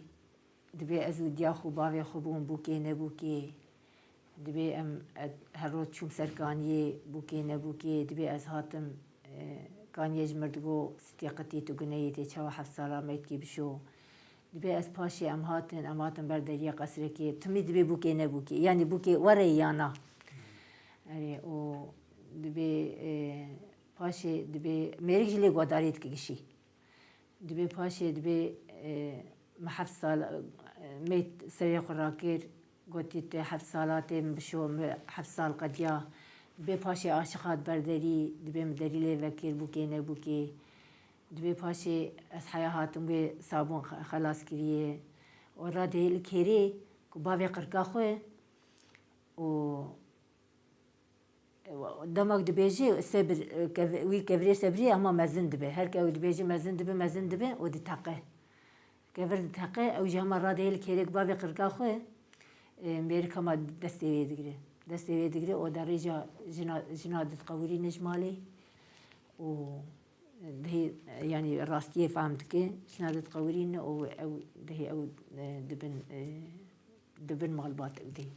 dibê ez û diya xwe bavê xwe bûm bûkê nebûkê. Dibê em, e, her roj çûm ser kaniyê bûkê nebûkê. Dibê ez hatim, e, kaniyê ji mir digo, Stêqitî tu guneyê tê çawa heft sala meytkî bişo. Dibê ez paşê em hatin, em hatin ber deriyê qesrekê. Timî dibê bûkê nebûkê. Yanî bûkê were ya na. Erê, û dibê, e, paşê dibê mêrik jî lê guhdarî dike gişî. Dibê paşê dibê, e, me heft sal, e, me serê xwe rakir, gotî, tu heft sala tê min bişo, min heft sal qediya, Dibê paşê aşiq hat ber derî, dibê min derî lê vekir bûkê nebûkê. Dibê paşê ez heya hatim wê sabûn xe- xelas kiriye. Û radeyê li kêrê ku bavê qirka xwe û demak dibêje sebir, kev- wî kevirê sebriyê hema mezin dibe. Her ke ew dibêje mezin dibe, mezin dibe û diteqe. Kevir diteqe, ew jî hema radeyê li kêrê ku bavê qirka xwe, e, mêrik hema destê wê digire. Destê wê digire û derê jî jina, jina diqewirîne ji malê û dihê, yanî rastiyê fehm dike, jina diqewirîne û ew dihê ew, e, dibin, e, dibin malbat ew dihê.